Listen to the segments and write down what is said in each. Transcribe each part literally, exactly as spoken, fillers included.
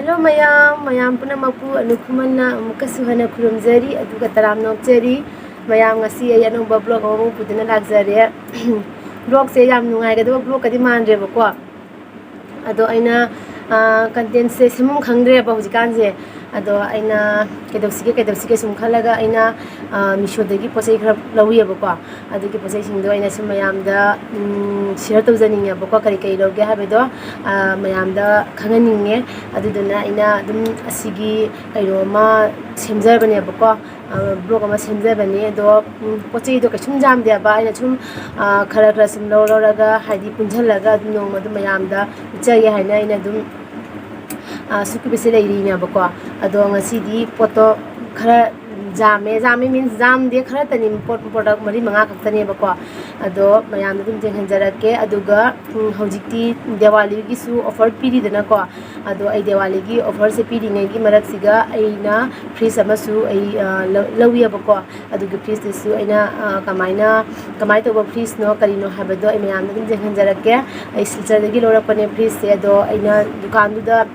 Hello ꯃꯌꯥꯝ, ꯃꯌꯥꯝ ꯄꯨꯝꯅꯃꯛꯄꯨ ꯑꯅꯨ ꯈꯨꯃꯟꯅ ꯑꯃꯨꯛꯀꯁꯨ ꯍꯟꯅ ꯈꯨꯔꯨꯝꯖꯔꯤ, ꯑꯗꯨꯒ ꯇꯔꯥꯝ ꯅꯣꯛꯆꯔꯤ꯫ ꯃꯌꯥꯝ, ꯉꯁꯤ ꯑꯩ ꯑꯅꯧꯕ vlog ꯑꯃꯃꯨꯛ ꯄꯨꯗꯨꯅ ꯂꯥꯛꯆꯔꯦ꯫ Vlogꯁꯦ ꯌꯥꯝ ꯅꯨꯡꯉꯥꯏꯒꯗꯕ vlogꯀꯗꯤ ꯃꯥꯟꯗ꯭ꯔꯦꯕꯀꯣ꯫ ꯑꯗꯣ ꯑꯩꯅ, ꯑ, contentꯁꯦ ꯁꯦꯝꯐꯝ ꯈꯪꯗ꯭ꯔꯦꯕ ꯍꯧꯖꯤꯛꯀꯥꯟꯁꯦ꯫ ꯑꯗꯣ ꯑꯩꯅ ꯀꯩꯗꯧꯁꯤꯒꯦ, ꯀꯩꯗꯧꯁꯤꯒꯦ ꯁꯨꯝ ꯈꯜꯂꯒ ꯑꯩꯅ, ꯑ, Meeshoꯗꯒꯤ ꯄꯣꯠ ꯆꯩ ꯈꯔ ꯂꯧꯋꯦꯕꯀꯣ꯫ ꯑꯗꯨꯒꯤ ꯄꯣꯠ ꯆꯩꯁꯤꯡꯗꯣ ꯑꯩꯅ ꯁꯨꯝ ꯃꯌꯥꯝꯗ, ꯎꯝ, share ꯇꯧꯖꯅꯤꯡꯉꯦꯕꯀꯣ, ꯀꯔꯤ ꯀꯔꯤ ꯂꯧꯒꯦ ꯍꯥꯏꯕꯗꯣ, ꯑ, ꯃꯌꯥꯝꯗ ꯈꯪꯍꯟꯅꯤꯡꯉꯦ꯫ ꯑꯗꯨꯗꯨꯅ ꯑꯩꯅ ꯑꯗꯨꯝ ꯑꯁꯤꯒꯤ ꯀꯩꯅꯣ ꯑꯃ ꯁꯦꯝꯖꯕꯅꯦꯕꯀꯣ, ꯑ, vlog ꯑꯃ ꯁꯦꯝꯖꯕꯅꯦ꯫ ꯑꯗꯣ, ꯎꯝ, ꯄꯣꯠ ꯆꯩꯗꯣ ꯀꯩꯁꯨꯝ ꯌꯥꯝꯗꯦꯕ, ꯑꯩꯅ ꯁꯨꯝ, ꯑ, ꯈꯔ ꯈꯔ ꯁꯨꯝ ꯂꯧꯔ ꯂꯧꯔꯒ, ꯍꯥꯏꯗꯤ ꯄꯨꯟꯁꯤꯜꯂꯒ ꯑꯗꯨꯝ ꯅꯣꯡꯃ ꯑꯗꯨꯝ ꯃꯌꯥꯝꯗ ꯎꯠꯆꯒꯦ ꯍꯥꯏꯅ ꯑꯩꯅ ꯑꯗꯨꯝ, ꯑ, ꯁꯨꯛ ꯄꯤꯕꯁꯦ ꯂꯩꯔꯤꯅꯦꯕꯀꯣ꯫ ꯑꯗꯣ ꯉꯁꯤꯗꯤ ꯄꯣꯠꯇꯣ ꯈꯔ ꯌꯥꯝꯃꯦ, ꯌꯥꯝꯃꯦ means ꯌꯥꯝꯗꯦ, ꯈꯔꯇꯅꯤ, ꯄꯣꯠ product ꯃꯔꯤ ꯃꯉꯥ ꯈꯛꯇꯅꯦꯕꯀꯣ꯫ ꯑꯗꯣ ꯃꯌꯥꯝꯗ ꯑꯗꯨꯝ ꯌꯦꯡꯍꯟꯖꯔꯛꯀꯦ꯫ ꯑꯗꯨꯒ, ꯎꯝ, ꯍꯧꯖꯤꯛꯇꯤ ꯗꯤꯋꯥꯂꯤꯒꯤꯁꯨ offer ꯄꯤꯔꯤꯗꯅꯀꯣ꯫ ꯑꯗꯣ ꯑꯩ ꯗꯤꯋꯥꯂꯤꯒꯤ offerꯁꯦ ꯄꯤꯔꯤꯉꯩꯒꯤ ꯃꯔꯛꯁꯤꯒ ꯑꯩꯅ fridge ꯑꯃꯁꯨ ꯑꯩ, ꯑ, ꯂꯧ-, ꯂꯧꯋꯦꯕꯀꯣ꯫ ꯑꯗꯨꯒꯤ fridgeꯇꯨꯁꯨ ꯑꯩꯅ, ꯑ, ꯀꯃꯥꯏꯅ, ꯀꯃꯥꯏꯅ ꯇꯧꯕ fridgeꯅꯣ ꯀꯔꯤꯅꯣ ꯍꯥꯏꯕꯗꯣ ꯑꯩ ꯃꯌꯥꯝꯗ ꯑꯗꯨꯝ ꯌꯦꯡꯍꯟꯖꯔꯛꯀꯦ꯫ ꯑꯩ ꯁꯤꯜꯆꯔꯗꯒꯤ ꯂꯧꯔꯛꯄꯅꯦ fridgeꯁꯦ꯫ ꯑꯗꯣ ꯑꯩꯅ ꯗꯨꯀꯥꯟꯗꯨꯗ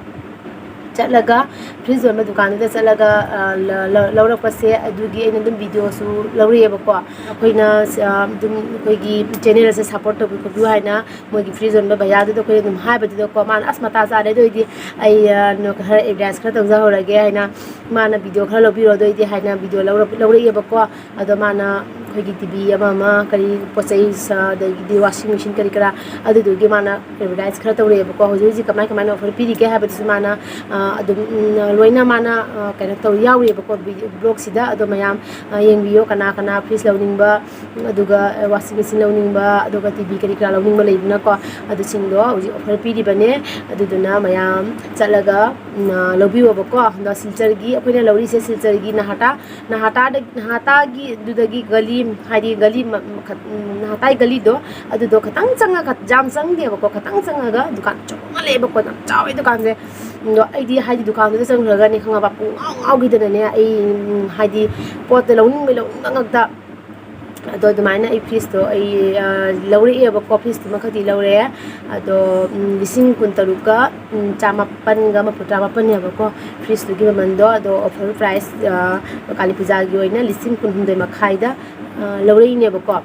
ꯆꯠꯂꯒ, fridge ꯌꯣꯟꯕ ꯗꯨꯀꯥꯟꯗꯨꯗ ꯆꯠꯂꯒ, ꯑ, ꯂ-, ꯂ-, ꯂꯧꯔꯛꯄꯁꯦ, ꯑꯗꯨꯒꯤ ꯑꯩꯅ ꯑꯗꯨꯝ videoꯁꯨ ꯂꯧꯔꯛꯑꯦꯕꯀꯣ꯫ ꯑꯩꯈꯣꯏꯅ, ꯑ, ꯑꯗꯨꯝ ꯑꯩꯈꯣꯏꯒꯤ channelꯁꯦ support ꯇꯧꯕꯤꯌꯨ ꯈꯣꯠꯄꯤꯌꯨ ꯍꯥꯏꯅ ꯃꯣꯏꯒꯤ fridge ꯌꯣꯟꯕ ꯚꯩꯌꯥꯗꯨꯗ ꯑꯩꯈꯣꯏ ꯑꯗꯨꯝ ꯍꯥꯏꯕꯗꯨꯗꯀꯣ, ꯃꯥꯅ, "ꯑꯁ, ꯃꯇꯥ ꯆꯥꯔꯦ, ꯑꯗꯨ ꯑꯣꯏꯗꯤ ꯑꯩ, ꯑ, ꯅꯣ-, ꯈꯔ advertise ꯈꯔ ꯇꯧꯖꯍꯧꯔꯒꯦ" ꯍꯥꯏꯅ, ꯃꯥꯅ video ꯈꯔ ꯂꯧꯕꯤꯔꯣ, ꯑꯗꯨ ꯑꯣꯏꯗꯤ ꯍꯥꯏꯅ video ꯂꯧꯔꯛ-, ꯂꯧꯔꯛꯑꯦꯕꯀꯣ꯫ ꯑꯗꯣ ꯃꯥꯅ ꯑꯩꯈꯣꯏꯒꯤ TV ꯑꯃ ꯑꯃ, ꯀꯔꯤ ꯄꯣꯠ ꯆꯩ ꯁ-, ꯑꯗꯒꯤꯗꯤ washing machine ꯀꯔꯤ ꯀꯔꯥ, ꯑꯗꯨꯗꯨꯒꯤ ꯃꯥꯅ advertise ꯈꯔ ꯇꯧꯔꯛꯑꯦꯕꯀꯣ꯫ ꯍꯧꯖꯤꯛ ꯍꯧꯖꯤꯛ ꯀꯃꯥꯏ ꯀꯃꯥꯏꯅ offer ꯄꯤꯔꯤꯒꯦ ꯍꯥꯏꯕꯗꯨꯁꯨ ꯃꯥꯅ, ꯑ, ꯑꯗꯨꯝ, ꯎꯝ, ꯂꯣꯏꯅ ꯃꯥꯅ, ꯑ, ꯀꯩꯅꯣ ꯇꯧ ꯌꯥꯎꯔꯤꯑꯕꯀꯣ, video vlogꯁꯤꯗ꯫ ꯑꯗꯣ ꯃꯌꯥꯝ, ꯑ, ꯌꯦꯡꯕꯤꯌꯣ, ꯀꯅꯥ ꯀꯅꯥ fridge ꯂꯧꯅꯤꯡꯕ, ꯑꯗꯨꯒ washing machine ꯂꯧꯅꯤꯡꯕ, ꯑꯗꯨꯒ TV ꯀꯔꯤ ꯀꯔꯥ ꯂꯧꯅꯤꯡꯕ ꯂꯩꯗꯅꯀꯣ, ꯑꯗꯨꯁꯤꯡꯗꯣ ꯍꯧꯖꯤꯛ offer ꯄꯤꯔꯤꯕꯅꯦ꯫ ꯑꯗꯨꯗꯨꯅ ꯃꯌꯥꯝ ꯆꯠꯂꯒ, ꯎꯝ, ꯂꯧꯕꯤꯌꯣꯕꯀꯣ꯫ ꯑꯗꯣ ꯁꯤꯜꯆꯔꯒꯤ, ꯑꯩꯈꯣꯏꯅ ꯂꯧꯔꯤꯁꯦ ꯁꯤꯜꯆꯔꯒꯤ ꯅꯍꯥꯇꯥ, ꯅꯍꯥꯇꯥꯗ-, ꯅꯍꯥꯇꯥꯒꯤ ꯑꯗꯨꯗꯒꯤ ꯒꯂꯤ, ꯍꯥꯏꯗꯤ ꯒꯂꯤ ꯃ-, ꯃꯈ-, ꯎꯝ, ꯅꯍꯥꯇꯥꯒꯤ ꯒꯂꯤꯗꯣ, ꯑꯗꯨꯗꯣ ꯈꯤꯇꯪ ꯆꯪꯉꯒ, ꯌꯥꯝ ꯆꯪꯗꯦꯕꯀꯣ, ꯈꯤꯇꯪ ꯆꯪꯉꯒ ꯗꯨꯀꯥꯟ ꯑꯆꯧꯕ ꯑꯃ ꯂꯩꯌꯦꯕꯀꯣ, ꯌꯥꯝ ꯆꯥꯎꯋꯦ ꯗꯨꯀꯥꯟꯁꯦ꯫ ꯑꯗꯣ ꯑꯩꯗꯤ ꯍꯥꯏꯗꯤ ꯗꯨꯀꯥꯟꯗꯨꯗ ꯆꯪꯈ꯭ꯔꯒꯅꯦ ꯈꯪꯉꯕ, ꯄꯨꯡꯉꯥꯎ ꯉꯥꯎꯈꯤꯗꯅꯅꯦ ꯑꯩ, ꯎꯝ, ꯍꯥꯏꯗꯤ ꯄꯣꯠꯇꯣ ꯂꯧꯅꯤꯡꯕꯩ ꯂꯧꯅꯤꯡꯕ ꯉꯥꯛꯇ꯫ ꯑꯗꯣ ꯑꯗꯨꯃꯥꯏꯅ ꯑꯩ ꯐ꯭ꯔꯤꯖꯇꯣ ꯑꯩ, ꯑ, ꯂꯧꯔꯛꯑꯦꯕꯀꯣ꯫ ꯐ꯭ꯔꯤꯖꯇꯨꯃꯈꯛꯇꯤ ꯂꯧꯔꯛꯑꯦ꯫ ꯑꯗꯣ, ꯎꯝ, ꯂꯤꯁꯤꯡ ꯀꯨꯟꯇꯔꯨꯛꯀ, ꯎꯝ, ꯆꯥꯃꯥꯄꯟꯒ ꯃꯧꯗ꯭ꯔꯥ ꯃꯥꯄꯟꯅꯦꯕꯀꯣ ꯐ꯭ꯔꯤꯖꯇꯨꯒꯤ ꯃꯃꯟꯗꯣ꯫ ꯑꯗꯣ offer price, ꯑ, ꯀꯥꯂꯤ ꯄꯨꯖꯥꯒꯤ ꯑꯣꯏꯅ ꯂꯤꯁꯤꯡ ꯀꯨꯟꯍꯨꯝꯗꯣꯏ ꯃꯈꯥꯏꯗ, ꯑ, ꯂꯧꯔꯛꯏꯅꯦꯕꯀꯣ꯫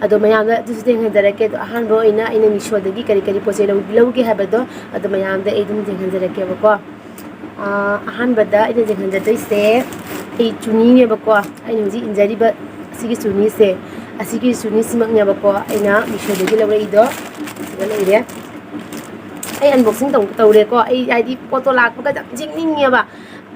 ꯑꯗꯣ ꯃꯌꯥꯝꯗ ꯑꯗꯨꯁꯨ ꯊꯦꯡꯍꯟꯖꯔꯛꯀꯦ꯫ ꯑꯗꯣ ꯑꯍꯥꯟꯕ ꯑꯣꯏꯅ ꯑꯩꯅ ꯃꯤꯁꯣꯗꯒꯤ ꯀꯔꯤ ꯀꯔꯤ ꯄꯣꯠ ꯆꯩ ꯂꯧ-, ꯂꯧꯒꯦ ꯍꯥꯏꯕꯗꯣ ꯑꯗꯣ ꯃꯌꯥꯝꯗ ꯑꯩ ꯑꯗꯨꯝ ꯊꯦꯡꯍꯟꯖꯔꯛꯀꯦꯕꯀꯣ꯫ ꯑ, ꯑꯍꯥꯟꯕꯗ ꯑꯩꯅ ꯊꯦꯡꯍꯟꯖꯗꯣꯏꯁꯦ ꯑꯩ ꯆꯨꯅꯤꯅꯦꯕꯀꯣ꯫ ꯑꯩꯅ ꯍꯧꯖꯤꯛ ꯏꯟꯖꯔꯤꯕ ꯁꯤꯒꯤ ꯆꯨꯅꯤꯁꯦ, ꯑꯁꯤꯒꯤ ꯆꯨꯅꯤꯁꯤꯃꯛꯅꯦꯕꯀꯣ ꯑꯩꯅ ꯃꯤꯁꯣꯗꯒꯤ ꯂꯧꯔꯛꯏꯗꯣ꯫ ꯁꯤꯗ ꯂꯩꯔꯦ꯫ ꯑꯩ unboxing ꯇꯧ-, ꯇꯧꯔꯦꯀꯣ꯫ ꯑꯩ ꯍꯥꯏꯗꯤ ꯄꯣꯠꯇꯣ ꯂꯥꯛꯄꯒ ꯌꯥꯝ ꯌꯦꯡꯅꯤꯡꯉꯦꯕ꯫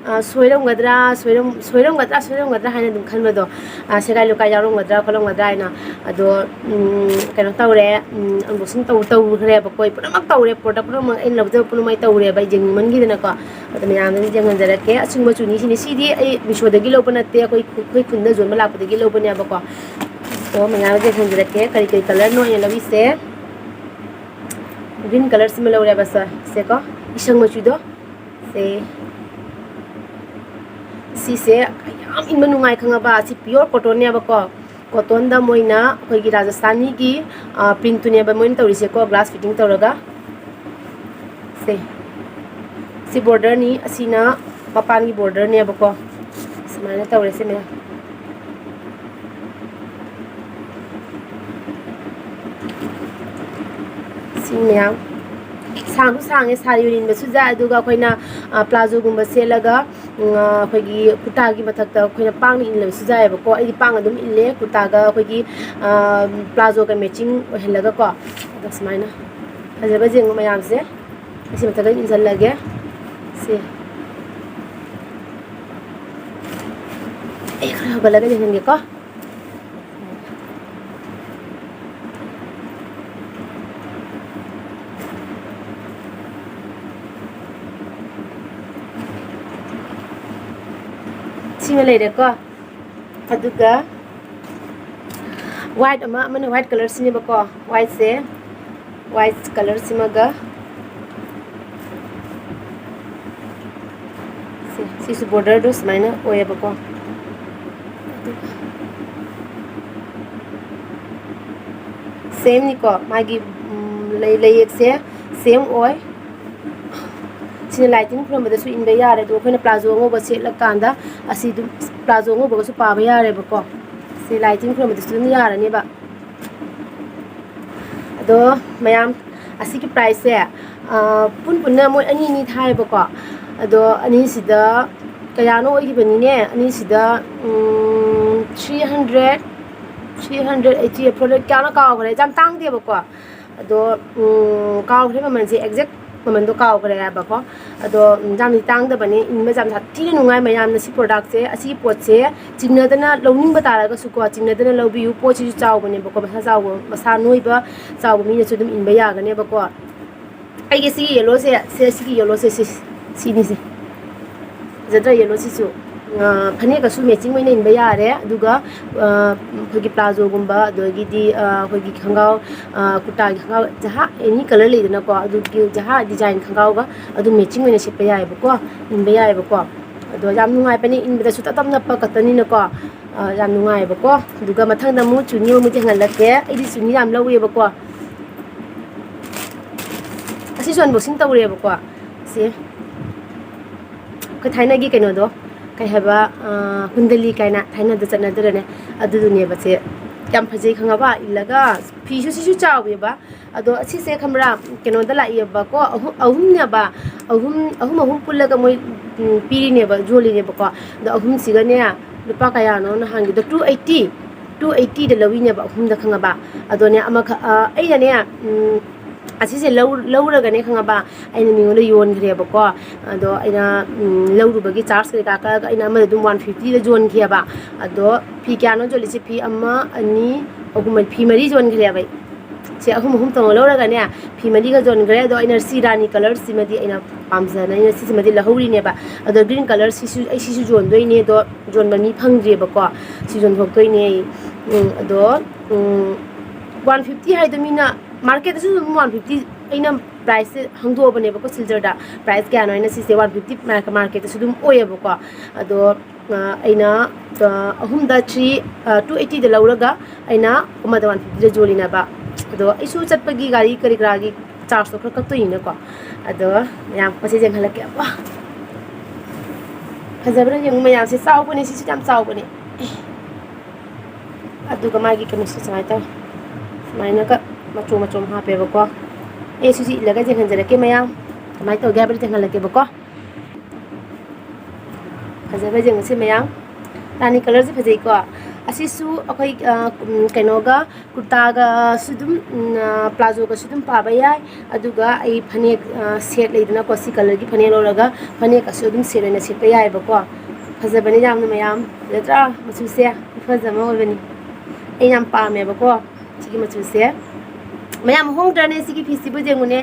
ꯑ, ꯁꯣꯏꯔꯝꯒꯗ꯭ꯔꯥ, ꯁꯣꯏꯔꯝ-, ꯁꯣꯏꯔꯝꯒꯗ꯭ꯔꯥ, ꯁꯣꯏꯔꯝꯒꯗ꯭ꯔꯥ ꯍꯥꯏꯅ ꯑꯗꯨꯝ ꯈꯟꯕꯗꯣ, ꯑ, ꯁꯦꯒꯥꯏ ꯂꯨꯀꯥꯏ ꯌꯥꯎꯔꯝꯒꯗ꯭ꯔꯥ ꯈꯣꯠꯂꯝꯒꯗ꯭ꯔꯥ ꯍꯥꯏꯅ꯫ ꯑꯗꯣ, ꯎꯝ, ꯀꯩꯅꯣ ꯇꯧꯔꯦ, ꯎꯝ, unboxing ꯇꯧ-, ꯇꯧꯈ꯭ꯔꯦꯕꯀꯣ꯫ ꯑꯩ ꯄꯨꯝꯅꯃꯛ ꯇꯧꯔꯦ, product ꯄꯨꯝꯅꯃꯛ ꯑꯩꯅ ꯂꯧꯖꯕ ꯄꯨꯝꯅꯃꯛ ꯑꯩ ꯇꯧꯔꯦꯕ, ꯑꯩ ꯌꯦꯡꯅꯤꯡꯃꯟꯈꯤꯗꯅꯀꯣ꯫ ꯑꯗꯣ ꯃꯌꯥꯝꯗ ꯌꯦꯡꯍꯟꯖꯔꯛꯀꯦ꯫ ꯑꯁꯨꯡꯕ ꯆꯨꯅꯤꯁꯤꯅꯤ꯫ ꯁꯤꯗꯤ ꯑꯩ ꯃꯤꯁꯣꯗꯒꯤ ꯂꯧꯕ ꯅꯠꯇꯦ, ꯑꯩꯈꯣꯏ ꯈꯨ-, ꯑꯩꯈꯣꯏ ꯈꯨꯟꯗ ꯌꯣꯟꯕ ꯂꯥꯛꯄꯗꯒꯤ ꯂꯧꯕꯅꯦꯕꯀꯣ꯫ ꯑꯗꯣ ꯃꯌꯥꯝꯗ ꯌꯦꯡꯍꯟꯖꯔꯛꯀꯦ ꯀꯔꯤ ꯀꯔꯤ colourꯅꯣ ꯑꯩꯅ ꯂꯧꯔꯤꯁꯦ꯫ Green colourꯁꯤꯃ ꯂꯧꯔꯦꯕ ꯁꯦ, ꯁꯦꯀꯣ, ꯏꯁꯪ ꯃꯆꯨꯗꯣ꯫ ꯁꯦ, ꯁꯤꯁꯦ ꯌꯥꯝ ꯏꯟꯕ ꯅꯨꯡꯉꯥꯏ ꯈꯪꯉꯕ? ꯁꯤ pure cottonꯅꯦꯕꯀꯣ꯫ Cottonꯗ ꯃꯣꯏꯅ ꯑꯩꯈꯣꯏꯒꯤ ꯔꯥꯖꯁꯊꯥꯅꯤꯒꯤ, ꯑ, printꯇꯨꯅꯦꯕ ꯃꯣꯏꯅ ꯇꯧꯔꯤꯁꯦꯀꯣ, glass fitting ꯇꯧꯔꯒ꯫ ꯁꯦ, ꯁꯤ borderꯅꯤ, ꯑꯁꯤꯅ ꯃꯄꯥꯟꯒꯤ borderꯅꯦꯕꯀꯣ꯫ ꯁꯨꯃꯥꯏꯅ ꯇꯧꯔꯦ ꯁꯤ ꯃꯌꯥꯝ꯫ ꯁꯤ ꯃꯌꯥꯝ ꯁꯥꯡꯁꯨ ꯁꯥꯡꯉꯦ, ꯁꯥꯔꯤ ꯑꯣꯏꯅ ꯏꯟꯕꯁꯨ ꯌꯥꯏ꯫ ꯑꯗꯨꯒ ꯑꯩꯈꯣꯏꯅ, ꯑ, ꯄ꯭ꯂꯥꯖꯣꯒꯨꯝꯕ ꯁꯦꯠꯂꯒ, ꯎꯝ, ꯑ, ꯑꯩꯈꯣꯏꯒꯤ ꯀꯨꯔꯇꯥꯒꯤ ꯃꯊꯛꯇ ꯑꯩꯈꯣꯏꯅ ꯄꯥꯡꯅ ꯏꯜꯂꯕꯁꯨ ꯌꯥꯏꯑꯕꯀꯣ꯫ ꯑꯩꯗꯤ ꯄꯥꯡ ꯑꯗꯨꯝ ꯏꯜꯂꯦ ꯀꯨꯔꯇꯥꯒ ꯑꯩꯈꯣꯏꯒꯤ, ꯑ, ꯄ꯭ꯂꯥꯖꯣꯒ matching ꯑꯣꯏꯍꯜꯂꯒꯀꯣ꯫ ꯑꯗꯣ ꯁꯨꯃꯥꯏꯅ ꯐꯖꯕ ꯌꯦꯡꯉꯨ ꯃꯌꯥꯝꯁꯦ꯫ ꯑꯩ ꯁꯤ ꯃꯊꯛꯇ ꯏꯟꯁꯤꯜꯂꯒꯦ꯫ ꯁꯤ ꯑꯩ ꯈꯔ ꯍꯧꯒꯠꯂꯒ ꯌꯦꯡꯍꯟꯒꯦꯀꯣ꯫ ꯁꯤꯃ ꯂꯩꯔꯦꯀꯣ꯫ ꯑꯗꯨꯒ white ꯑꯃ, ꯑꯃꯅ white colourꯁꯤꯅꯦꯕꯀꯣ꯫ Whiteꯁꯦ, white colourꯁꯤꯃꯒ, ꯁꯦ, ꯁꯤꯁꯨ borderꯗꯣ ꯁꯨꯃꯥꯏꯅ ꯑꯣꯏꯌꯦꯕꯀꯣ꯫ ꯑꯗꯨꯒ ꯁꯦꯝꯅꯤꯀꯣ꯫ ꯃꯥꯒꯤ ꯎꯝ, ꯂꯩ ꯂꯩꯌꯦꯛꯁꯦ ꯁꯦꯝ ꯑꯣꯏ꯫ ꯁꯤꯅ ꯂꯥꯏ ꯇꯤꯟ ꯈꯨꯔꯨꯝꯕꯗꯁꯨ ꯏꯟꯕ ꯌꯥꯔꯦ꯫ ꯑꯗꯣ ꯑꯩꯈꯣꯏꯅ ꯄ꯭ꯂꯥꯖꯣ ꯑꯉꯧꯕ ꯁꯦꯠꯂꯀꯥꯟꯗ ꯑꯁꯤ ꯑꯗꯨꯝ ꯄ꯭ꯂꯥꯖꯣ ꯑꯉꯧꯕꯒꯁꯨ ꯄꯥꯕ ꯌꯥꯔꯦꯕꯀꯣ꯫ ꯁꯤ ꯂꯥꯏ ꯇꯤꯟ ꯈꯨꯔꯨꯝꯕꯗꯁꯨ ꯑꯗꯨꯝ ꯌꯥꯔꯅꯦꯕ꯫ ꯑꯗꯣ ꯃꯌꯥꯝ, ꯑꯁꯤꯒꯤ ꯄ꯭ꯔꯥꯏꯁꯁꯦ ꯄꯨꯟ ꯄꯨꯟꯅ ꯃꯣꯏ ꯑꯅꯤ ꯑꯅꯤ ꯊꯥꯏꯌꯦꯕꯀꯣ꯫ ꯑꯗꯣ ꯑꯅꯤꯁꯤꯗ ꯀꯌꯥꯅꯣ ꯑꯣꯏꯈꯤꯕꯅꯤꯅꯦ? ꯑꯅꯤꯁꯤꯗ three hundred, three hundred eighty, product ꯀꯌꯥꯅꯣ ꯀꯥꯎꯈ꯭ꯔꯦ, ꯌꯥꯝ ꯇꯥꯡꯗꯦꯕꯀꯣ꯫ ꯑꯗꯣ ꯎꯝ, ꯀꯥꯎꯈ꯭ꯔꯦ ꯃꯃꯜꯁꯦ, ꯑꯦꯛꯖꯦꯛ ꯃꯃꯜꯗꯣ ꯀꯥꯎꯈ꯭ꯔꯦ ꯍꯥꯏꯕꯀꯣ꯫ ꯑꯗꯣ ꯎꯝ, ꯌꯥꯝꯗꯤ ꯇꯥꯡꯗꯕꯅꯦ, ꯏꯟꯕ ꯌꯥꯝ ꯁꯥꯊꯤꯅ ꯅꯨꯡꯉꯥꯏ꯫ ꯃꯌꯥꯝꯅ ꯁꯤ ꯄ꯭ꯔꯣꯗꯛꯁꯦ, ꯑꯁꯤꯒꯤ ꯄꯣꯠꯁꯦ ꯆꯤꯡꯅꯗꯅ ꯂꯧꯅꯤꯡꯕ ꯇꯥꯔꯒꯁꯨꯀꯣ, ꯆꯤꯡꯅꯗꯅ ꯂꯧꯕꯤꯌꯨ꯫ ꯄꯣꯠꯁꯤꯁꯨ ꯆꯥꯎꯕꯅꯦꯕꯀꯣ, ꯃꯁꯥ ꯆꯥꯎꯕ, ꯃꯁꯥ ꯅꯣꯏꯕ ꯆꯥꯎꯕ ꯃꯤꯅꯁꯨ ꯑꯗꯨꯝ ꯏꯟꯕ ꯌꯥꯒꯅꯦꯕꯀꯣ꯫ ꯑꯩꯒꯤ ꯁꯤꯒꯤ ꯌꯦꯜꯂꯣꯁꯦ, ꯁꯦ, ꯁꯤꯒꯤ ꯌꯦꯜꯂꯣꯁꯦ, ꯁꯤ, ꯁꯤꯅꯤꯁꯦ꯫ ꯐꯖꯗ꯭ꯔꯥ ꯌꯦꯜꯂꯣꯁꯤꯁꯨ? ꯑ, ꯐꯅꯦꯛꯀꯁꯨ ꯃꯦꯆꯤꯡ ꯑꯣꯏꯅ ꯏꯟꯕ ꯌꯥꯔꯦ꯫ ꯑꯗꯨꯒ ꯑ, ꯑꯩꯈꯣꯏꯒꯤ ꯄ꯭ꯂꯥꯖꯣꯒꯨꯝꯕ, ꯑꯗꯒꯤꯗꯤ ꯑ, ꯑꯩꯈꯣꯏꯒꯤ ꯈꯣꯡꯒ꯭ꯔꯥꯎ, ꯑ, ꯀꯨꯔꯇꯥꯒꯤ ꯈꯣꯡꯒ꯭ꯔꯥꯎ, ꯖꯍꯥ ꯑꯦꯅꯤ ꯀꯂꯔ ꯂꯩꯗꯅꯀꯣ, ꯑꯗꯨꯒꯤ ꯖꯍꯥ ꯗꯤꯖꯥꯏꯟ ꯈꯣꯡꯒ꯭ꯔꯥꯎꯒ ꯑꯗꯨꯝ ꯃꯦꯆꯤꯡ ꯑꯣꯏꯅ ꯁꯦꯠꯄ ꯌꯥꯏꯑꯕꯀꯣ, ꯏꯟꯕ ꯌꯥꯏꯑꯕꯀꯣ꯫ ꯑꯗꯣ ꯌꯥꯝ ꯅꯨꯡꯉꯥꯏꯕꯅꯦ, ꯏꯟꯕꯗꯁꯨ ꯇꯞ ꯇꯞ ꯅꯞꯄ ꯀꯠꯇꯅꯤꯅꯀꯣ, ꯑ, ꯌꯥꯝ ꯅꯨꯡꯉꯥꯏꯑꯕꯀꯣ꯫ ꯑꯗꯨꯒ ꯃꯊꯪꯗ ꯑꯃꯨꯛ ꯆꯨꯅꯤ ꯑꯃꯨꯛ ꯊꯦꯡꯍꯜꯂꯛꯀꯦ꯫ ꯑꯩꯗꯤ ꯆꯨꯅꯤ ꯌꯥꯝ ꯂꯧꯋꯦꯕꯀꯣ꯫ ꯑꯁꯤꯁꯨ ꯑꯟꯕꯣꯛꯁꯤꯡ ꯇꯧꯔꯦꯕꯀꯣ꯫ ꯁꯤ ꯑꯩꯈꯣꯏ ꯊꯥꯏꯅꯒꯤ ꯀꯩꯅꯣꯗꯣ, ꯀꯩ ꯍꯥꯏꯕ, ꯑ, ꯍꯨꯟꯗꯂꯤ ꯀꯥꯏꯅ ꯊꯥꯏꯅꯗ ꯆꯠꯅꯗ꯭ꯔꯅꯦ? ꯑꯗꯨꯗꯨꯅꯦꯕ ꯁꯦ꯫ ꯌꯥꯝ ꯐꯖꯩ ꯈꯪꯉꯕ? ꯏꯜꯂꯒ ꯐꯤꯁꯨ ꯁꯤꯁꯨ ꯆꯥꯎꯋꯦꯕ꯫ ꯑꯗꯣ ꯑꯁꯤꯁꯦ ꯈꯪꯕ꯭ꯔꯥ, ꯀꯩꯅꯣꯗ ꯂꯥꯛꯏꯌꯦꯕꯀꯣ, ꯑꯍꯨꯝ, ꯑꯍꯨꯝꯅꯦꯕ, ꯑꯍꯨꯝ, ꯑꯍꯨꯝ, ꯑꯍꯨꯝ ꯄꯨꯜꯂꯒ ꯃꯣꯏ, ꯎꯝ, ꯄꯤꯔꯤꯅꯦꯕ, ꯌꯣꯜꯂꯤꯅꯦꯕꯀꯣ꯫ ꯑꯗꯣ ꯑꯍꯨꯝꯁꯤꯒꯅꯦ ꯂꯨꯄꯥ ꯀꯌꯥꯅꯣ ꯅꯍꯥꯟꯒꯤꯗꯣ? Two eighty, two eightyꯗ ꯂꯧꯏꯅꯦꯕ ꯑꯍꯨꯝꯗ, ꯈꯪꯉꯕ? ꯑꯗꯣꯅꯦ ꯑꯃꯈꯛ, ꯑ, ꯑꯩꯅꯅꯦ, ꯎꯝ, ꯑꯁꯤꯁꯦ ꯂꯧ-, ꯂꯧꯔꯒꯅꯦ ꯈꯪꯉꯕ, ꯑꯩꯅ ꯃꯤꯉꯣꯟꯗ ꯌꯣꯟꯈ꯭ꯔꯦꯕꯀꯣ꯫ ꯑꯗꯣ ꯑꯩꯅ, ꯎꯝ, ꯂꯧꯔꯨꯕꯒꯤ ꯆꯥꯔꯖ ꯀꯩꯀꯥ ꯀꯛꯑꯒ ꯑꯩꯅ ꯑꯃꯗ ꯑꯗꯨꯝ one fiftyꯗ ꯌꯣꯟꯈꯤꯑꯕ꯫ ꯑꯗꯣ ꯐꯤ ꯀꯌꯥꯅꯣ ꯌꯣꯜꯂꯤꯁꯦ? ꯐꯤ ꯑꯃ, ꯑꯅꯤ, ꯑꯍꯨꯝ, ꯃꯔꯤ, ꯐꯤ ꯃꯔꯤ ꯌꯣꯟꯈ꯭ꯔꯦꯕ ꯑꯩ꯫ ꯁꯦ ꯑꯍꯨꯝ ꯑꯍꯨꯝ ꯇꯧꯅ ꯂꯧꯔꯒꯅꯦ, ꯐꯤ ꯃꯔꯤꯒ ꯌꯣꯟꯈ꯭ꯔꯦ꯫ ꯑꯗꯣ ꯑꯩꯅ ꯁꯤ ꯔꯥꯅꯤ ꯀꯂꯔꯁꯤꯃꯗꯤ ꯑꯩꯅ ꯄꯥꯝꯖꯅ ꯑꯩꯅ ꯁꯤꯁꯤꯃꯗꯤ ꯂꯧꯍꯧꯔꯤꯅꯦꯕ꯫ ꯑꯗꯣ ꯒ꯭ꯔꯤꯟ ꯀꯂꯔꯁꯤꯁꯨ ꯑꯩ ꯁꯤꯁꯨ ꯌꯣꯟꯗꯣꯏꯅꯦ, ꯑꯗꯣ ꯌꯣꯟꯕ ꯃꯤ ꯐꯪꯗ꯭ꯔꯤꯕꯀꯣ꯫ ꯁꯤ ꯌꯣꯟꯊꯣꯛꯇꯣꯏꯅꯦ ꯑꯩ꯫ ꯎꯝ, ꯑꯗꯣ, ꯎꯝ, one fifty ꯍꯥꯏꯗꯣ ꯃꯤꯅ ꯃꯥꯔꯀꯦꯠꯇꯁꯨ ꯑꯗꯨꯝ one fifty, ꯑꯩꯅ ꯄ꯭ꯔꯥꯏꯁꯁꯦ ꯍꯪꯗꯣꯛꯑꯕꯅꯦꯕꯀꯣ ꯁꯤꯜꯆꯔꯗ, ꯄ꯭ꯔꯥꯏꯁ ꯀꯌꯥꯅꯣ ꯍꯥꯏꯅ꯫ ꯁꯤꯁꯦ one fifty ꯃꯥꯔꯀꯦꯠꯇꯁꯨ ꯑꯗꯨꯝ ꯑꯣꯏꯌꯦꯕꯀꯣ꯫ ꯑꯗꯣ ꯑ, ꯑꯩꯅ, ꯑ, ꯑꯍꯨꯝꯗ three, ꯑ, two eightyꯗ ꯂꯧꯔꯒ ꯑꯩꯅ ꯑꯃꯗ one fiftyꯗ ꯌꯣꯜꯂꯤꯅꯦꯕ꯫ ꯑꯗꯣ ꯑꯩꯁꯨ ꯆꯠꯄꯒꯤ ꯒꯥꯔꯤ ꯀꯔꯤ ꯀꯔꯥꯒꯤ ꯆꯥꯔꯖꯇꯣ ꯈꯔ ꯀꯛꯇꯣꯏꯅꯤꯅꯀꯣ꯫ ꯑꯗꯣ ꯃꯌꯥꯝ ꯃꯁꯤ ꯌꯦꯡꯍꯜꯂꯛꯀꯦ꯫ ꯋꯥ! ꯐꯖꯕ꯭ꯔꯥ ꯌꯦꯡꯉꯨ ꯃꯌꯥꯝꯁꯦ꯫ ꯆꯥꯎꯕꯅꯦ, ꯁꯤꯁꯨ ꯌꯥꯝ ꯆꯥꯎꯕꯅꯦ꯫ ꯑꯦ꯫ ꯑꯗꯨꯒ ꯃꯥꯒꯤ ꯀꯩꯅꯣꯁꯦ ꯁꯨꯃꯥꯏꯅ ꯇꯧꯋꯦ꯫ ꯁꯨꯃꯥꯏꯅꯒ ꯃꯆꯨ ꯃꯆꯨ ꯑꯃ ꯍꯥꯞꯄꯦꯕꯀꯣ꯫ ꯑꯦ, ꯁꯤꯁꯨ ꯏꯜꯂꯒ ꯌꯦꯡꯍꯟꯖꯔꯛꯀꯦ ꯃꯌꯥꯝ꯫ ꯀꯃꯥꯏꯅ ꯇꯧꯒꯦ ꯍꯥꯏꯕꯗꯨ ꯌꯦꯡꯍꯜꯂꯛꯀꯦꯕꯀꯣ꯫ ꯐꯖꯕ꯭ꯔꯥ ꯌꯦꯡꯉꯨꯁꯦ ꯃꯌꯥꯝ꯫ ꯔꯥꯅꯤ ꯀꯂꯔꯁꯦ ꯐꯖꯩꯀꯣ꯫ ꯑꯁꯤꯁꯨ ꯑꯩꯈꯣꯏ, ꯑ, ꯎꯝ, ꯀꯩꯅꯣꯒ ꯀꯨꯔꯇꯥꯒꯁꯨ ꯑꯗꯨꯝ, ꯎꯝ, ꯑ, ꯄ꯭ꯂꯥꯖꯣꯒꯁꯨ ꯑꯗꯨꯝ ꯄꯥꯕ ꯌꯥꯏ꯫ ꯑꯗꯨꯒ ꯑꯩ ꯐꯅꯦꯛ, ꯑ, ꯁꯦꯠ ꯂꯩꯗꯅꯀꯣ, ꯁꯤ ꯀꯂꯔꯒꯤ ꯐꯅꯦꯛ ꯂꯧꯔꯒ ꯐꯅꯦꯛꯀꯁꯨ ꯑꯗꯨꯝ ꯁꯦꯠ ꯑꯣꯏꯅ ꯁꯦꯠꯄ ꯌꯥꯏꯑꯕꯀꯣ꯫ ꯐꯖꯕꯅꯤ ꯌꯥꯝꯅ ꯃꯌꯥꯝ꯫ ꯐꯖꯗ꯭ꯔꯥ? ꯃꯆꯨꯁꯦ ꯈꯨꯐꯖ ꯑꯃ ꯑꯣꯏꯕꯅꯤ꯫ ꯑꯩ ꯌꯥꯝ ꯄꯥꯝꯃꯦꯕꯀꯣ ꯁꯤꯒꯤ ꯃꯆꯨꯁꯦ꯫ ꯃꯌꯥꯝ ꯍꯣꯡꯗ꯭ꯔꯅꯦ ꯁꯤꯒꯤ ꯐꯤꯁꯤꯕꯨ? ꯌꯦꯡꯉꯨꯅꯦ,